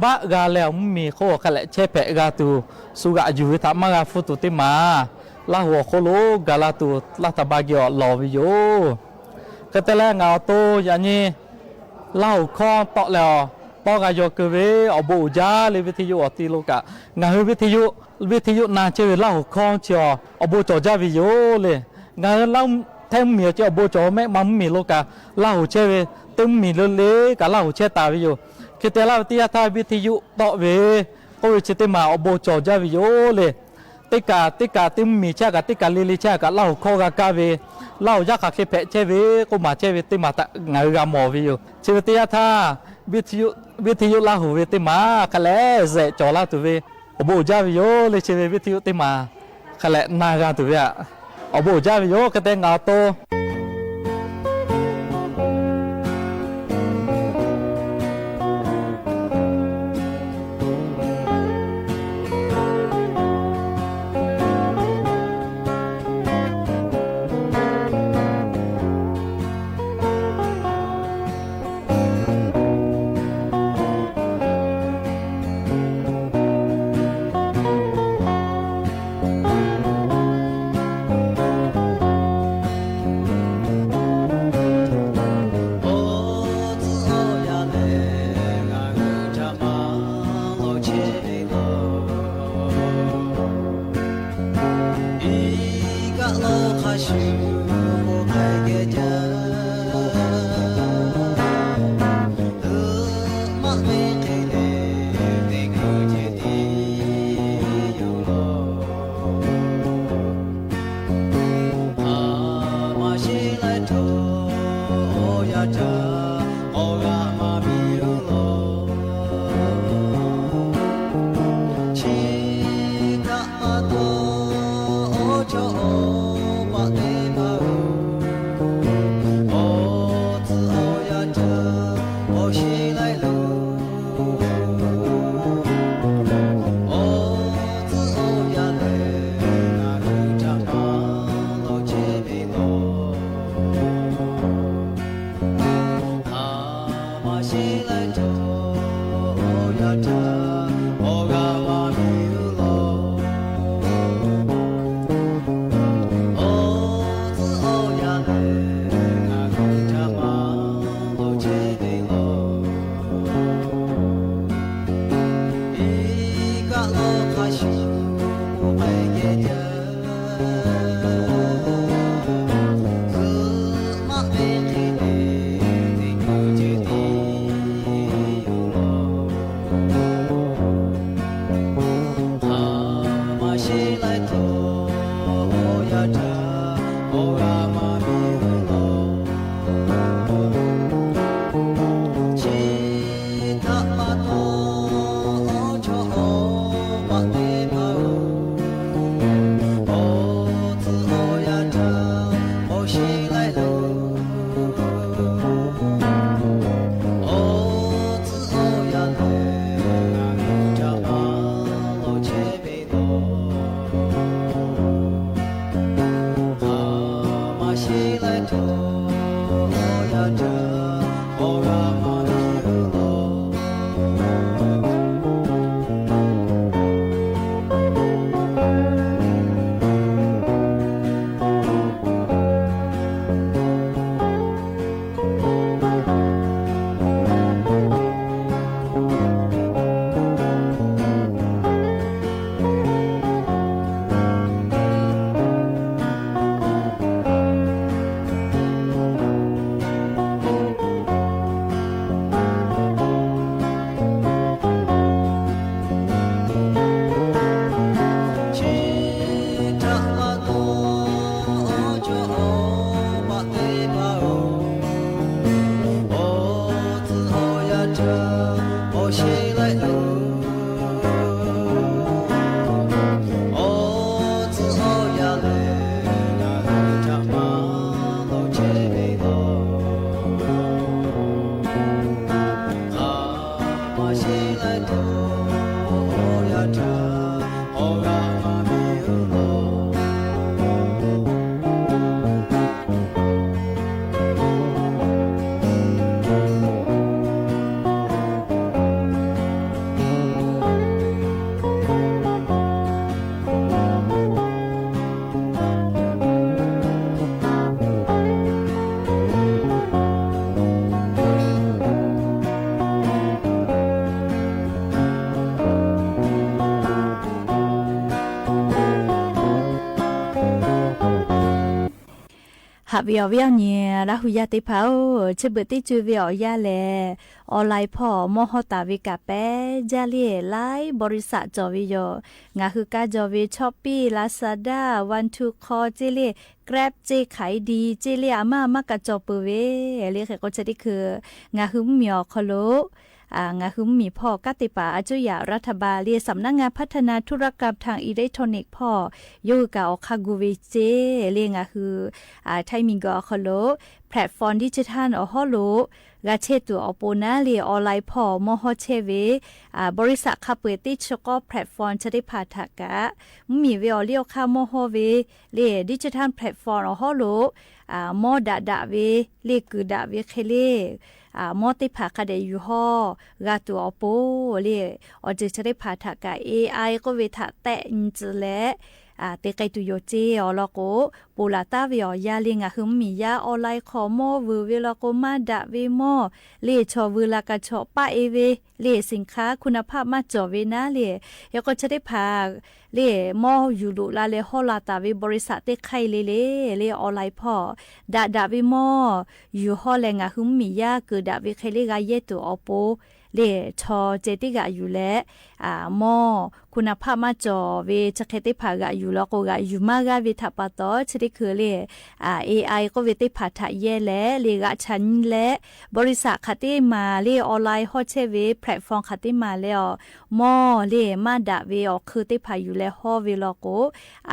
baˆ g'a leh awˬ mvuhˇmiˬ hk'oˆ hk'a lehˬ chehˇ hpehꞈ g'a tuˬ, shu g'aꞈ yuˬ ve htaꞈ maˇ g'a hpuˇ tuˬ teˇ maˬ Laˇ huˍ awˬ hk'oˆ lo gaˬ la tuˬ รัฐบาล geh awˬ lawˬ ve yoˬ. Hk'e te leh ngaˬ awˬ to yaꞈ nyi Laˇ huˍ hkawˇ tawˆ leh awˬ tawˇ g'a yaw keu ve awˬ bon uiˍ jaˇ le. วิทยุ awˬ ti lo kaꞈ, ngaˬ hui วิทยุ na chehˇ ve Laˇ huˍ hkawˇ chi awˬ bon cawˬ jaˇ ve yoˬ le. Ngaˬ hui hteˇ mvuhˇmiˬ awˬ ceh awˬ bon cawˬ mehˆ ma mvuhˇmiˬ lo kaꞈ, Laˇ huˍ chehˇ ve teˇ mvuhˇmiˬ le le kaꞈ Laˇ huˍ chehˇ taˍ ve yoˬ. Hk'e te laˇ ve teˇ yanˇ htaˇ วิทยุ tawˆ ve k'oˆ ve chi teˇ maˬ awˬ bon cawˬ jaˇ ve yoˬ le. Teˇ kaꞈ teˇ kaꞈ teˇ mvuhˇmiˬ chehˇ kaꞈ, teˇ kaꞈ le le chehˇ kaꞈ Laˇ huˍ hkawˇ g'a kaˇ ve, Laˇ huˍ yaˇ hk'aˬ hk'e hpehꞈ chehˇ ve k'oˆ maˍ chehˇ ve teˇ maˬ htaꞈ ngaˬ hui g'a mawˬ ve yoˬ. Chi ve teˇ yanˇ htaˇ วิทยุ Laˇ huˍ ve teˇ maˬ hk'a lehˬ zehꞈ cawˬ laˇ tuˬ ve awˬ bon uiˍ jaˇ ve yoˬ le. Chi ve วิทยุ teˇ maˬ hk'a lehˬ na g'a tuˬ ve aꞈ, awˬ bon uiˍ jaˇ ve yoˬ. Hk'e te ngaˬ awˬ to Haꞈ ve awˬ viˉ awˬ nyi Laˇ hu yaˇ teˇ hpaˍ-oˬ, chi beuꞈ teˇ co ve awˬ yanˇ lehˬ, online hpawˇ mawˇ hawˇ taˍ ve kaꞈ pehˉ jaˇ le, laiˉ บริษัท cawˬ ve yoˬ. Ngaˬ hui kaˇ jaw ve Shopee, Lazada, One To Call ceˇ le, Grab ceˇ, Khaidi ceˇ le, a maˇ a maˇ kaꞈ cawˬ peuˬ ve le. Hk'e k'o chi teˇ hkui ngaˬ hui mvuhˇmiˬ awˬ hk'aw lo ngaˬ hui mvuhˇmiˬ hpawˇ kanˉ te paˍ a cuˇ yaꞈ รัฐบาล le สำนักงานพัฒนาธุรกรรมทางอิเล็กทรอนิกส์ hpawˇ yawˇ hui kaꞈ awˬ hk'aˇ gu ve ceˇ le. Ngaˬ hui Htaiˇ miˬguiˬ awˬ hk'aw lo platform digital awˬ hawˉ lo g'a chehˇ tuˬ awˬ pon naˉ le, online hpawˇ mawˇ hawˇ chehˇ ve บริษัท hk'a peu-eˬ teˇ chi k'awˇ platform chi teˇ hpaˍ htaꞈ kaꞈ mvuhˇmiˬ ve awˬ liˇ awˬ hk'aˇ mawˇ hawˇ ve le, digital platform awˬ hawˉ lo mawˇ daꞈ daꞈ ve le, kuiˬ daꞈ ve hk'e le, mawˇ teˇ hpaˍ hk'a dehꞈ yuˬ hawˇ g'a tuˬ awˬ pon le, awˬ ceuˬ chi teˇ hpaˍ htaꞈ kaꞈ A I k'oˆ ve htaꞈ tehˆ nyi tcuh leh te k'ai tuˬ yoˬ ceˇ. Awˬ lawn k'o, ponˬ laˬ taˉ ve awˬ yanˇ le ngaˬ hui mvuhˇmiˬ yaˇ online hk'aw mawˇ vuiˬ ve lawn k'o, maˇ daꞈ ve mawˇ le, chaw vuiˬ la kaꞈ chaw paˆ e ve le, สินค้าคุณภาพ maˇ cawˬ ve naˉ le. Hk'e k'o chi teˇ hpaˍ le mawˇ yuˬ loꞈ la leh hawˇ la taˍ ve บริษัท teˇ hk'aˇ le le le, online hpawˇ daꞈ daꞈ ve mawˇ yuˬ hawˇ leh ngaˬ hui mvuhˇmiˬ yaˇ kuiˬ daꞈ ve hk'e le g'a yehˇ tuˬ awˬ pon le, chaw ceh tiˉ g'aꞈ yuˬ leh mawˇ คุณภาพ maˇ cawˬ ve chi hk'e teˇ hpaˍ g'aꞈ yuˬ lawn k'o, g'aꞈ yuˬ maˇ g'aˇ ve htaꞈ pa taw chi teˇ hkui le A I k'oˆ ve teˇ hpaˍ htaꞈ yehˇ leh le g'aꞈ chaꞈ nyi leh, บริษัท hk'aˬ teˇ maˬ le online hawˇ chehˇ ve platform hk'aˬ teˇ maˬ leh awˬ mawˇ le maˇ daꞈ ve awˬ hk'eun teˇ hpaˍ yuˬ leh hawˇ ve lawn k'o,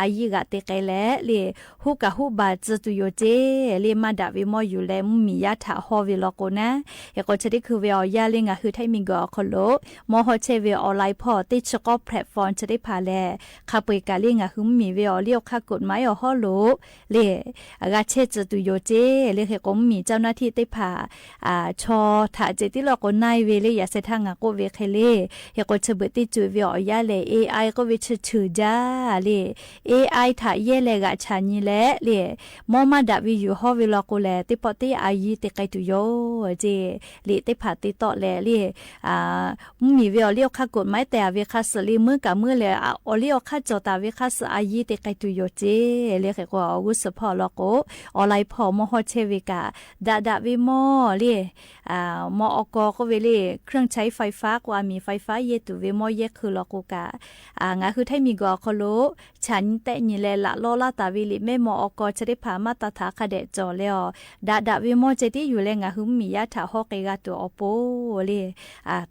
a yiˇ g'aꞈ te k'ai leh le huˉ kaꞈ huˉ baˬ tcuh tuˬ yoˬ ceˇ le. Maˇ daꞈ ve mawˇ yuˬ leh mvuhˇmiˬ yaˇ htaꞈ hawˇ ve lawn k'o naˉ, hk'e k'o chi teˇ hkui ve awˬ yanˇ le ngaˬ hui Htaiˇ miˬguiˬ awˬ hk'aw lo mawˇ hawˇ chehˇ ve online hpawˇ teˇ chi k'awˇ platform chi teˇ hpaˍ lehˬ, hk'a peu-eˬ kaꞈ le ngaˬ hui mvuhˇmiˬ ve awˬ liˇ awˬ hk'aˇ กฎหมาย awˬ hawˉ lo le g'a chehˇ tcuh tuˬ yoˬ ceˇ le. Hk'e k'o mvuhˇmiˬ เจ้าหน้าที่ teˇ hpaˍ chaw htaꞈ ceh tiˉ law k'o naˇ e ve le, yaꞈ sheh htaˇ ngaˬ k'oˆ ve hk'e le, hk'e k'o chi beuꞈ teˇ co ve awˬ yanˇ lehˬ A I k'oˆ ve chi ceuˬ jaˇ le, A I htaꞈ yehˇ leh g'aꞈ chaꞈ nyi leh le, mawˇ maˇ daꞈ ve yuˬ hawˇ ve lawn k'o lehˬ, teˇ pawˆ teˇ a yiˇ te k'ai tuˬ yoˬ ceˇ. Liꞈ teˇ hpaˍ te tawˆ leh le, mvuhˇmiˬ ve awˬ liˇ awˬ hk'aˇ กฎหมาย tehˬ a ve hk'a suh le meuˇ kaꞈ meuˇ leh awˬ liˇ awˬ hk'aˇ cawˬ taˍ ve hk'a suh a yiˇ te k'ai tuˬ yoˬ ceˇ le. Hk'e k'o August hpawˇ lawn k'o, online hpawˇ mawˇ hawˇ chehˇ ve kaꞈ daꞈ daꞈ ve mawˇ le, mawˇ awˬ kaw k'oˆ ve le เครื่องใช้ไฟฟ้า k'o a miˍ ไฟฟ้า yehˇ tuˬ ve mawˇ yehˇ hk'eun lawn k'o kaꞈ, ngaˬ hui Htaiˇ miˬguiˬ awˬ hk'aw lo chaꞈ nyi tehˆ nyi leh laꞈ lawˇ laˇ taˍ ve liꞈ mehˆ mawˇ awˬ kaw chi teˇ hpaˍ maˇ taˍ htaꞈ hk'a dehꞈ cawˬ leh awˬ, daꞈ daꞈ ve mawˇ ceh tiˉ yuˬ leh ngaˬ hui mvuhˇmiˬ yaˇ htaꞈ hawˇ k'ai g'a tuˬ awˬ pon le,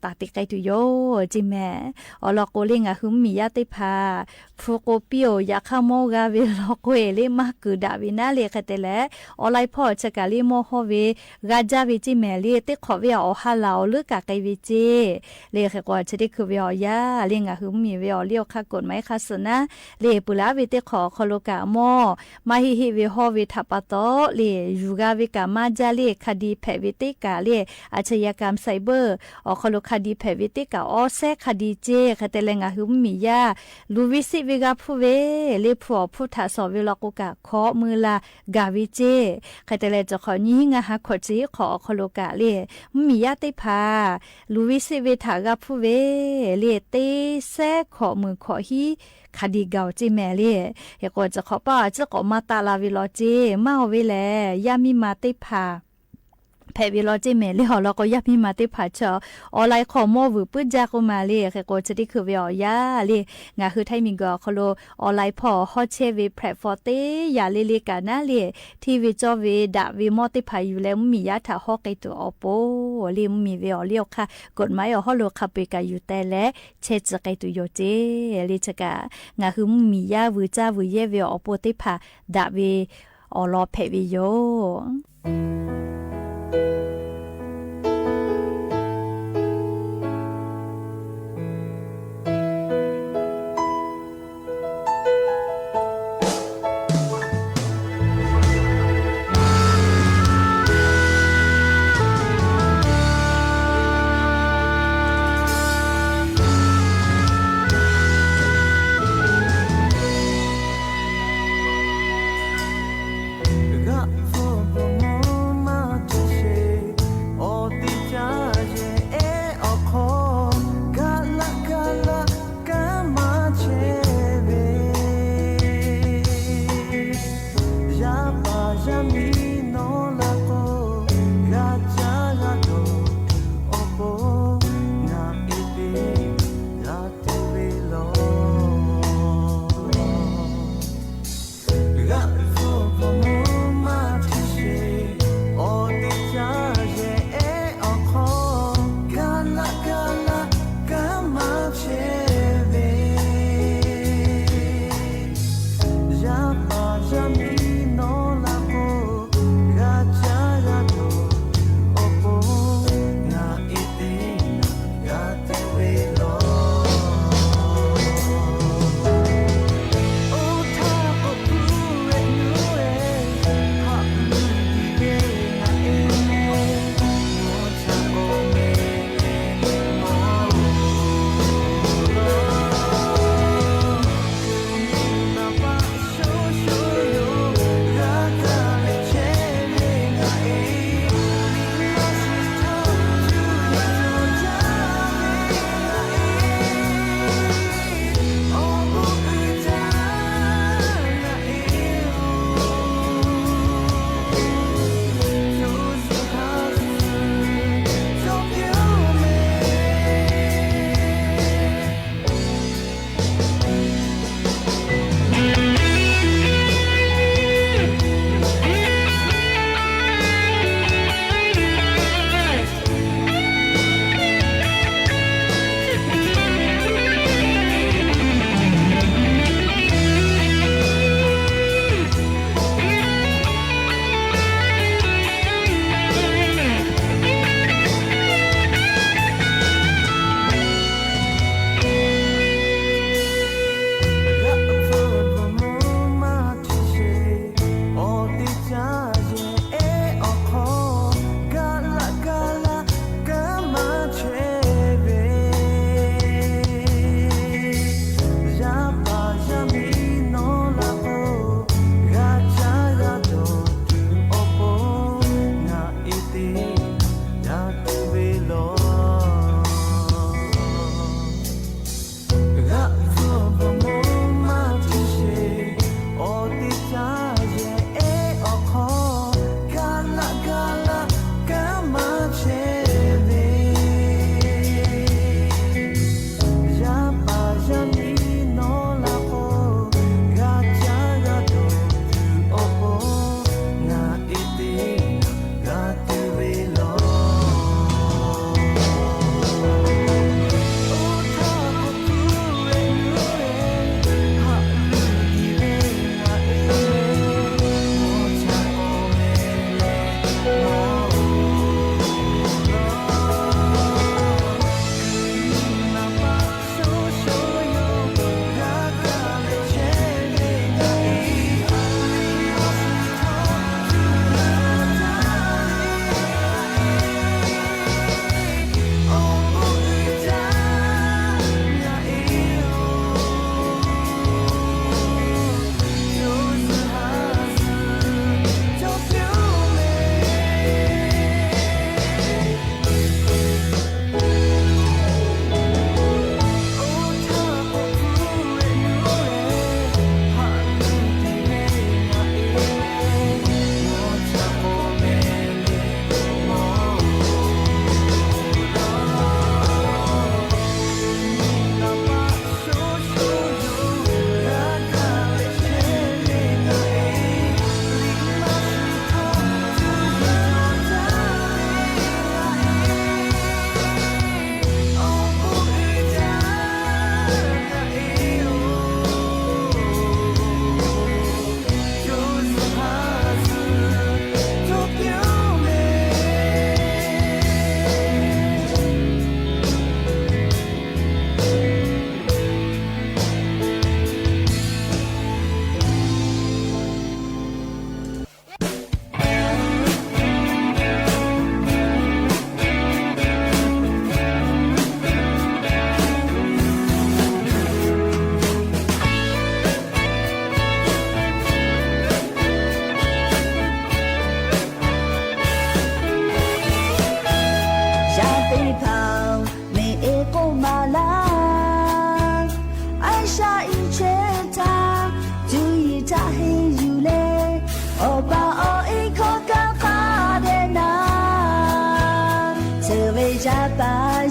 taˍ te k'ai tuˬ yoˬ ceˇ mehˍ. Awˬ lawn k'o le ngaˬ hui mvuhˇmiˬ yaˇ teˇ hpaˍ hpu k'o piˇ-oˬ, yaꞈ hk'aˇ mawˇ g'a ve lawn k'o e le maˇ kuiˬ daꞈ ve naˉ le. Hk'e te leh online hpawˇ chi kaꞈ le mawˇ hawˇ ve g'a jaˇ ve ceˇ mehˍ le. Teˇ hk'awꞈ ve awˬ ha laˬ awˬ leuˉ kaꞈ k'ai ve ceˇ le. Hk'e k'o chi teˇ hkui ve awˬ yanˇ le ngaˬ hui mvuhˇmiˬ ve awˬ liˇ awˬ hk'aˇ กฎหมาย hk'a suh naˉ le peuˬ laˇ ve teˇ hk'awꞈ awˬ hk'aw lo kaꞈ mawˇ maˇ heˆ heˆ ve hawˇ ve htaꞈ pa taw le, yuˬ g'a ve kaꞈ maˇ jaˇ le. คดี hpehꞈ ve teˇ kaꞈ le อาชญากรรมไซเบอร์ awˬ hk'aw lo คดี hpehꞈ ve teˇ kaꞈ awˇ sehˉ คดี ceˇ. Hk'e te leh ngaˬ hui mvuhˇmiˬ yaˇ luˬ ve siˆ ve g'a hpuˇ ve le, hpu awˬ hpfuhˇ htaꞈ shawˍ ve lawn k'o kaꞈ hkawꞈ mui la gaˬ ve ceˇ. Hk'e te leh cawˬ hk'awꞈ nyiˇ hinˉ ngaˇ ha hkawꞈ chi hiˉ hk'awꞈ awˬ hk'aw lo kaꞈ le mvuhˇmiˬ yaˇ teˇ hpaˍ luˬ ve siˆ ve htaꞈ g'a hpuˇ ve le teˇ sehˉ hkawꞈ mui hkawꞈ hiˉ คดี gaˬ-oˬ ceˇ mehˍ le. Hk'e k'o cawˬ hk'awꞈ paˇ a ciˉ k'awꞈ maˇ taˆ la ve law ceˇ maˇ-oˬ ve lehˬ, yaˇ miˇ ma teˇ hpaˍ hpehꞈ ve law ceˇ mehˍ le. Awˬ lawn k'o yaˇ miˇ ma teˇ hpaˍ chaw online hk'aw mawˇ vuiˬ puiˉ jaˇ k'oˆ ma le. Hk'e k'o chi teˇ hkui ve awˬ yanˇ le ngaˬ hui Htaiˇ miˬguiˬ awˬ hk'aw lo online hpawˇ hawˇ chehˇ ve platform teˇ yaꞈ le le kaꞈ naˉ le, hteˇ ve cawˇ ve daꞈ ve mawˇ teˇ hpaˍ yuˬ leh mvuhˇmiˬ yaˇ htaꞈ hawˇ k'ai tuˬ awˬ pon le mvuhˇmiˬ ve awˬ liˇ awˬ hk'aˇ กฎหมาย awˬ hawˉ lo hk'a peu-eˬ kaꞈ yuˬ teh leh chehˇ tcuh k'ai tuˬ yoˬ ceˇ le. Chi kaꞈ ngaˬ hui mvuhˇmiˬ yaˇ vuiˬ caˇ vuiˬ yehˇ ve awˬ pon teˇ hpaˍ daꞈ ve awˬ lawn hpehꞈ ve yoˬ. G'aꞈ hpawˇ bon mawˇ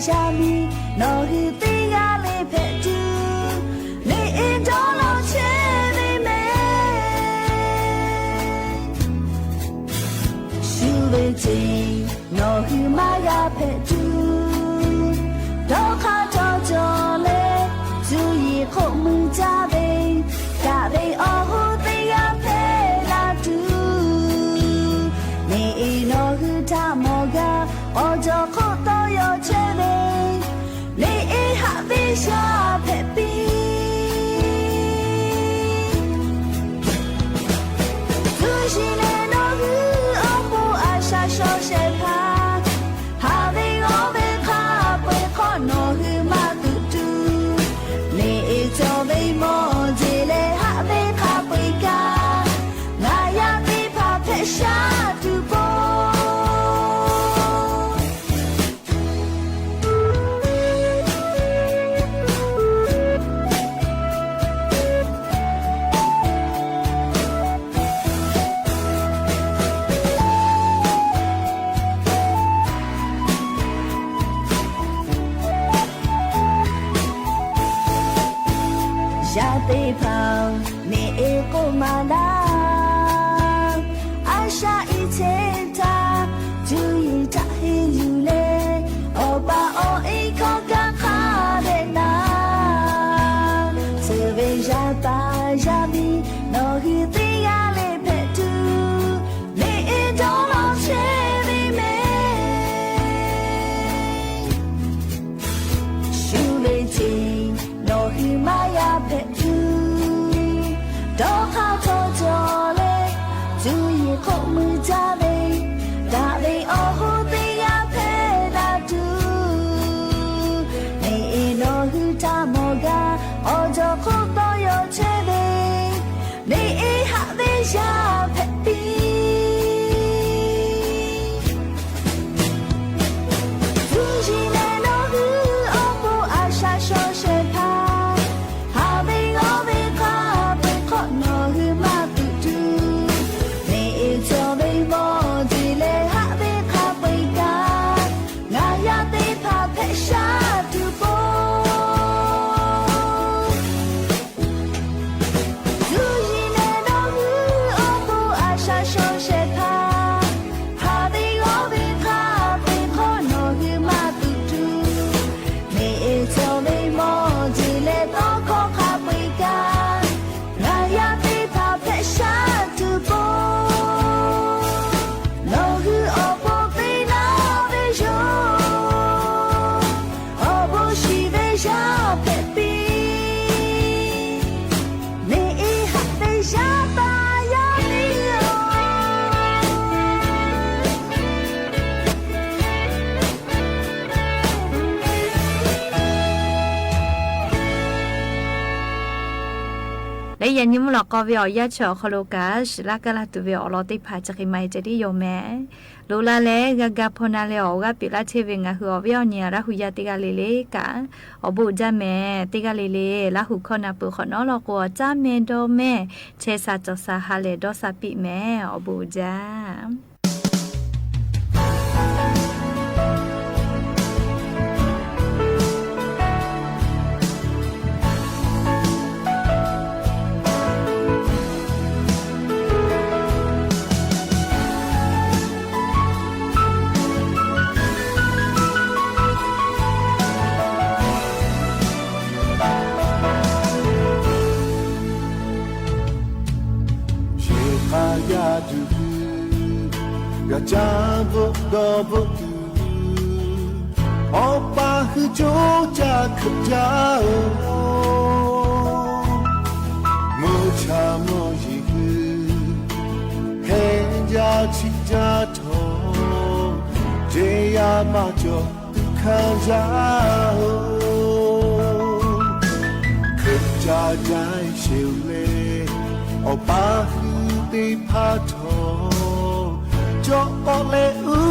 Yaˇ miˇ nawˬ hui teˇ g'aˇ le hpehꞈ tuˬ, liꞈ e dawˇ law chehˇ ve mehˍ. Shu ve ceˬ nawˬ hui maˇ g'a hpehꞈ tuˬ, dawˇ hk'aˇ htawˇ cawˬ leh, cuˇ yiˍ hk'oˆ mui caˇ ve, daꞈ ve awˬ hoˉ teˇ g'aˇ hpehꞈ la tuˬ, neˇ e nawˬ hui htaꞈ mawˬ gaˇ awˬ jawˬ hk'oˆ tawˇ yaw chehˇ ve, liꞈ e haꞈ ve shaˍ hpehꞈ piˇ. Cuˇ yiˍ leh nawˬ hui awˬ pon a shaꞈ shaw shehˍ hpaˇ, haˍ ve g'awˇ ve hk'a peu-eˬ hk'awꞈ nawˬ hui maˇ tuꞈ tuˬ, neˇ e cawˬ ve mawˬ jeˬ leh haꞈ ve hk'a peu-eˬ kaꞈ, ngaˬ yaˇ teˇ hpaˍ hpehꞈ shaˉ tuˬ pon. Yaˇ teˇ hpaˍ-oˬ, neˇ e k'oˆ maˍ laˇ. A shaꞈ iˉ chehˇ htaˇ, cuˇ yiˍ htaꞈ henˇ yuˬ leh, awˬ pa awˬ e hkawˇ kaˇ hk'a dehꞈ na. Suh ve yaˇ paˍ yaˇ miˇ nawˬ hui teˇ g'aˇ le hpehꞈ tuˬ, neˇ e dawˇ law chehˇ ve mehˍ. Shu ve ceˬ nawˬ hui maˇ g'a hpehꞈ tuˬ, dawˇ hk'aˇ htawˇ cawˬ leh, cuˇ yiˍ hk'oˆ mui caˇ ve, daꞈ ve awˬ hoˉ teˇ g'aˇ hpehꞈ la tuˬ, neˇ e nawˬ hui htaꞈ mawˬ gaˇ awˬ jawˬ hk'oˆ tawˇ yaw chehˇ ve, neˇ e haꞈ ve shaˍ hpehꞈ piˇ. Cuˇ yiˍ leh nawˬ hui awˬ pon a shaꞈ shaw shehˍ hpaˇ, haˍ ve g'awˇ ve hk'a peu-eˬ hk'awꞈ nawˬ hui maˇ tuꞈ tuˬ, neˇ e cawˬ ve mawˬ jeˬ leh haꞈ ve hk'a peu-eˬ kaꞈ, ngaˬ yaˇ teˇ hpaˍ hpehꞈ shaˉ tuˬ pon. Cuˇ yiˍ leh nawˬ hui awˬ pon a shaꞈ shaw shehˍ hpaˇ, haˍ ve g'awˇ ve hk'a peu-eˬ hk'awꞈ nawˬ hui maˇ tuꞈ tuˬ, neˇ e cawˬ ve mawˬ jeˬ leh tawˇ hkawˇ hk'a peu-eˬ kaꞈ, ngaˬ yaˇ teˇ hpaˍ hpehꞈ shaˉ tuˬ pon. Nawˬ hui awˬ pon teˇ naˉ ve yoˬ. Awˬ bon shiˍ ve yaˇ hpehꞈ piˇ. Neˇ e haꞈ ve yaˇ paˍ yaˇ miˇ-oˬ, leh yaꞈ nyi mvuhˇ lawꞈ k'aw ve awˬ yanˇ chi awˬ hk'aw lo kaꞈ, shiˍ laˇ kaˇ laˇ tuˬ ve awˬ lawn teˇ hpaˍ chi hk'e maˇ heˆ ceh tiˉ yoˬ mehˍ. Loꞈ la leh g'a ga hpaw na leh awˬ g'aˇ peꞈ laˇ chehˇ ve ngaˬ hui awˬ viˉ awˬ nyi Laˇ hu yaˇ teˇ g'aˇ le le kaꞈ, awˬ bon uiˍ jaˇ mehˍ. Teˇ g'aˇ le le Laˇ hu hkawˇ na peuˬ hk'awꞈ nawˉ law k'o, awˬ caˉ meh dawˇ meh chehˇ sha cawˬ sha ha lehˬ dawˇ sha piˇ mehˍ. Awˬ bon uiˍ jaˇ. Shehˍ hpaˇ yaˇ tuˬ hui, g'a caˇ bvuhˆ dawˇ bvuhˆ tuˬ, Awˬ pa hui coˇ caˇ hkeuꞈ jaˇ-oˬ. Mvuhˇ cha mvuhˇ yeˬ hui, heˆ jaˇ chiˆ jaˇ htawˇ, jeˇ yaˇ maˇ cawˬ tuˬ hkanˇ jaˇ-oˬ. Hkeuꞈ caˇ jaˇ sheˍ-oˬ leh, Awˬ pa hui teˇ hpaˇ htawˇ, cawˬ k'awꞈ leh uˉ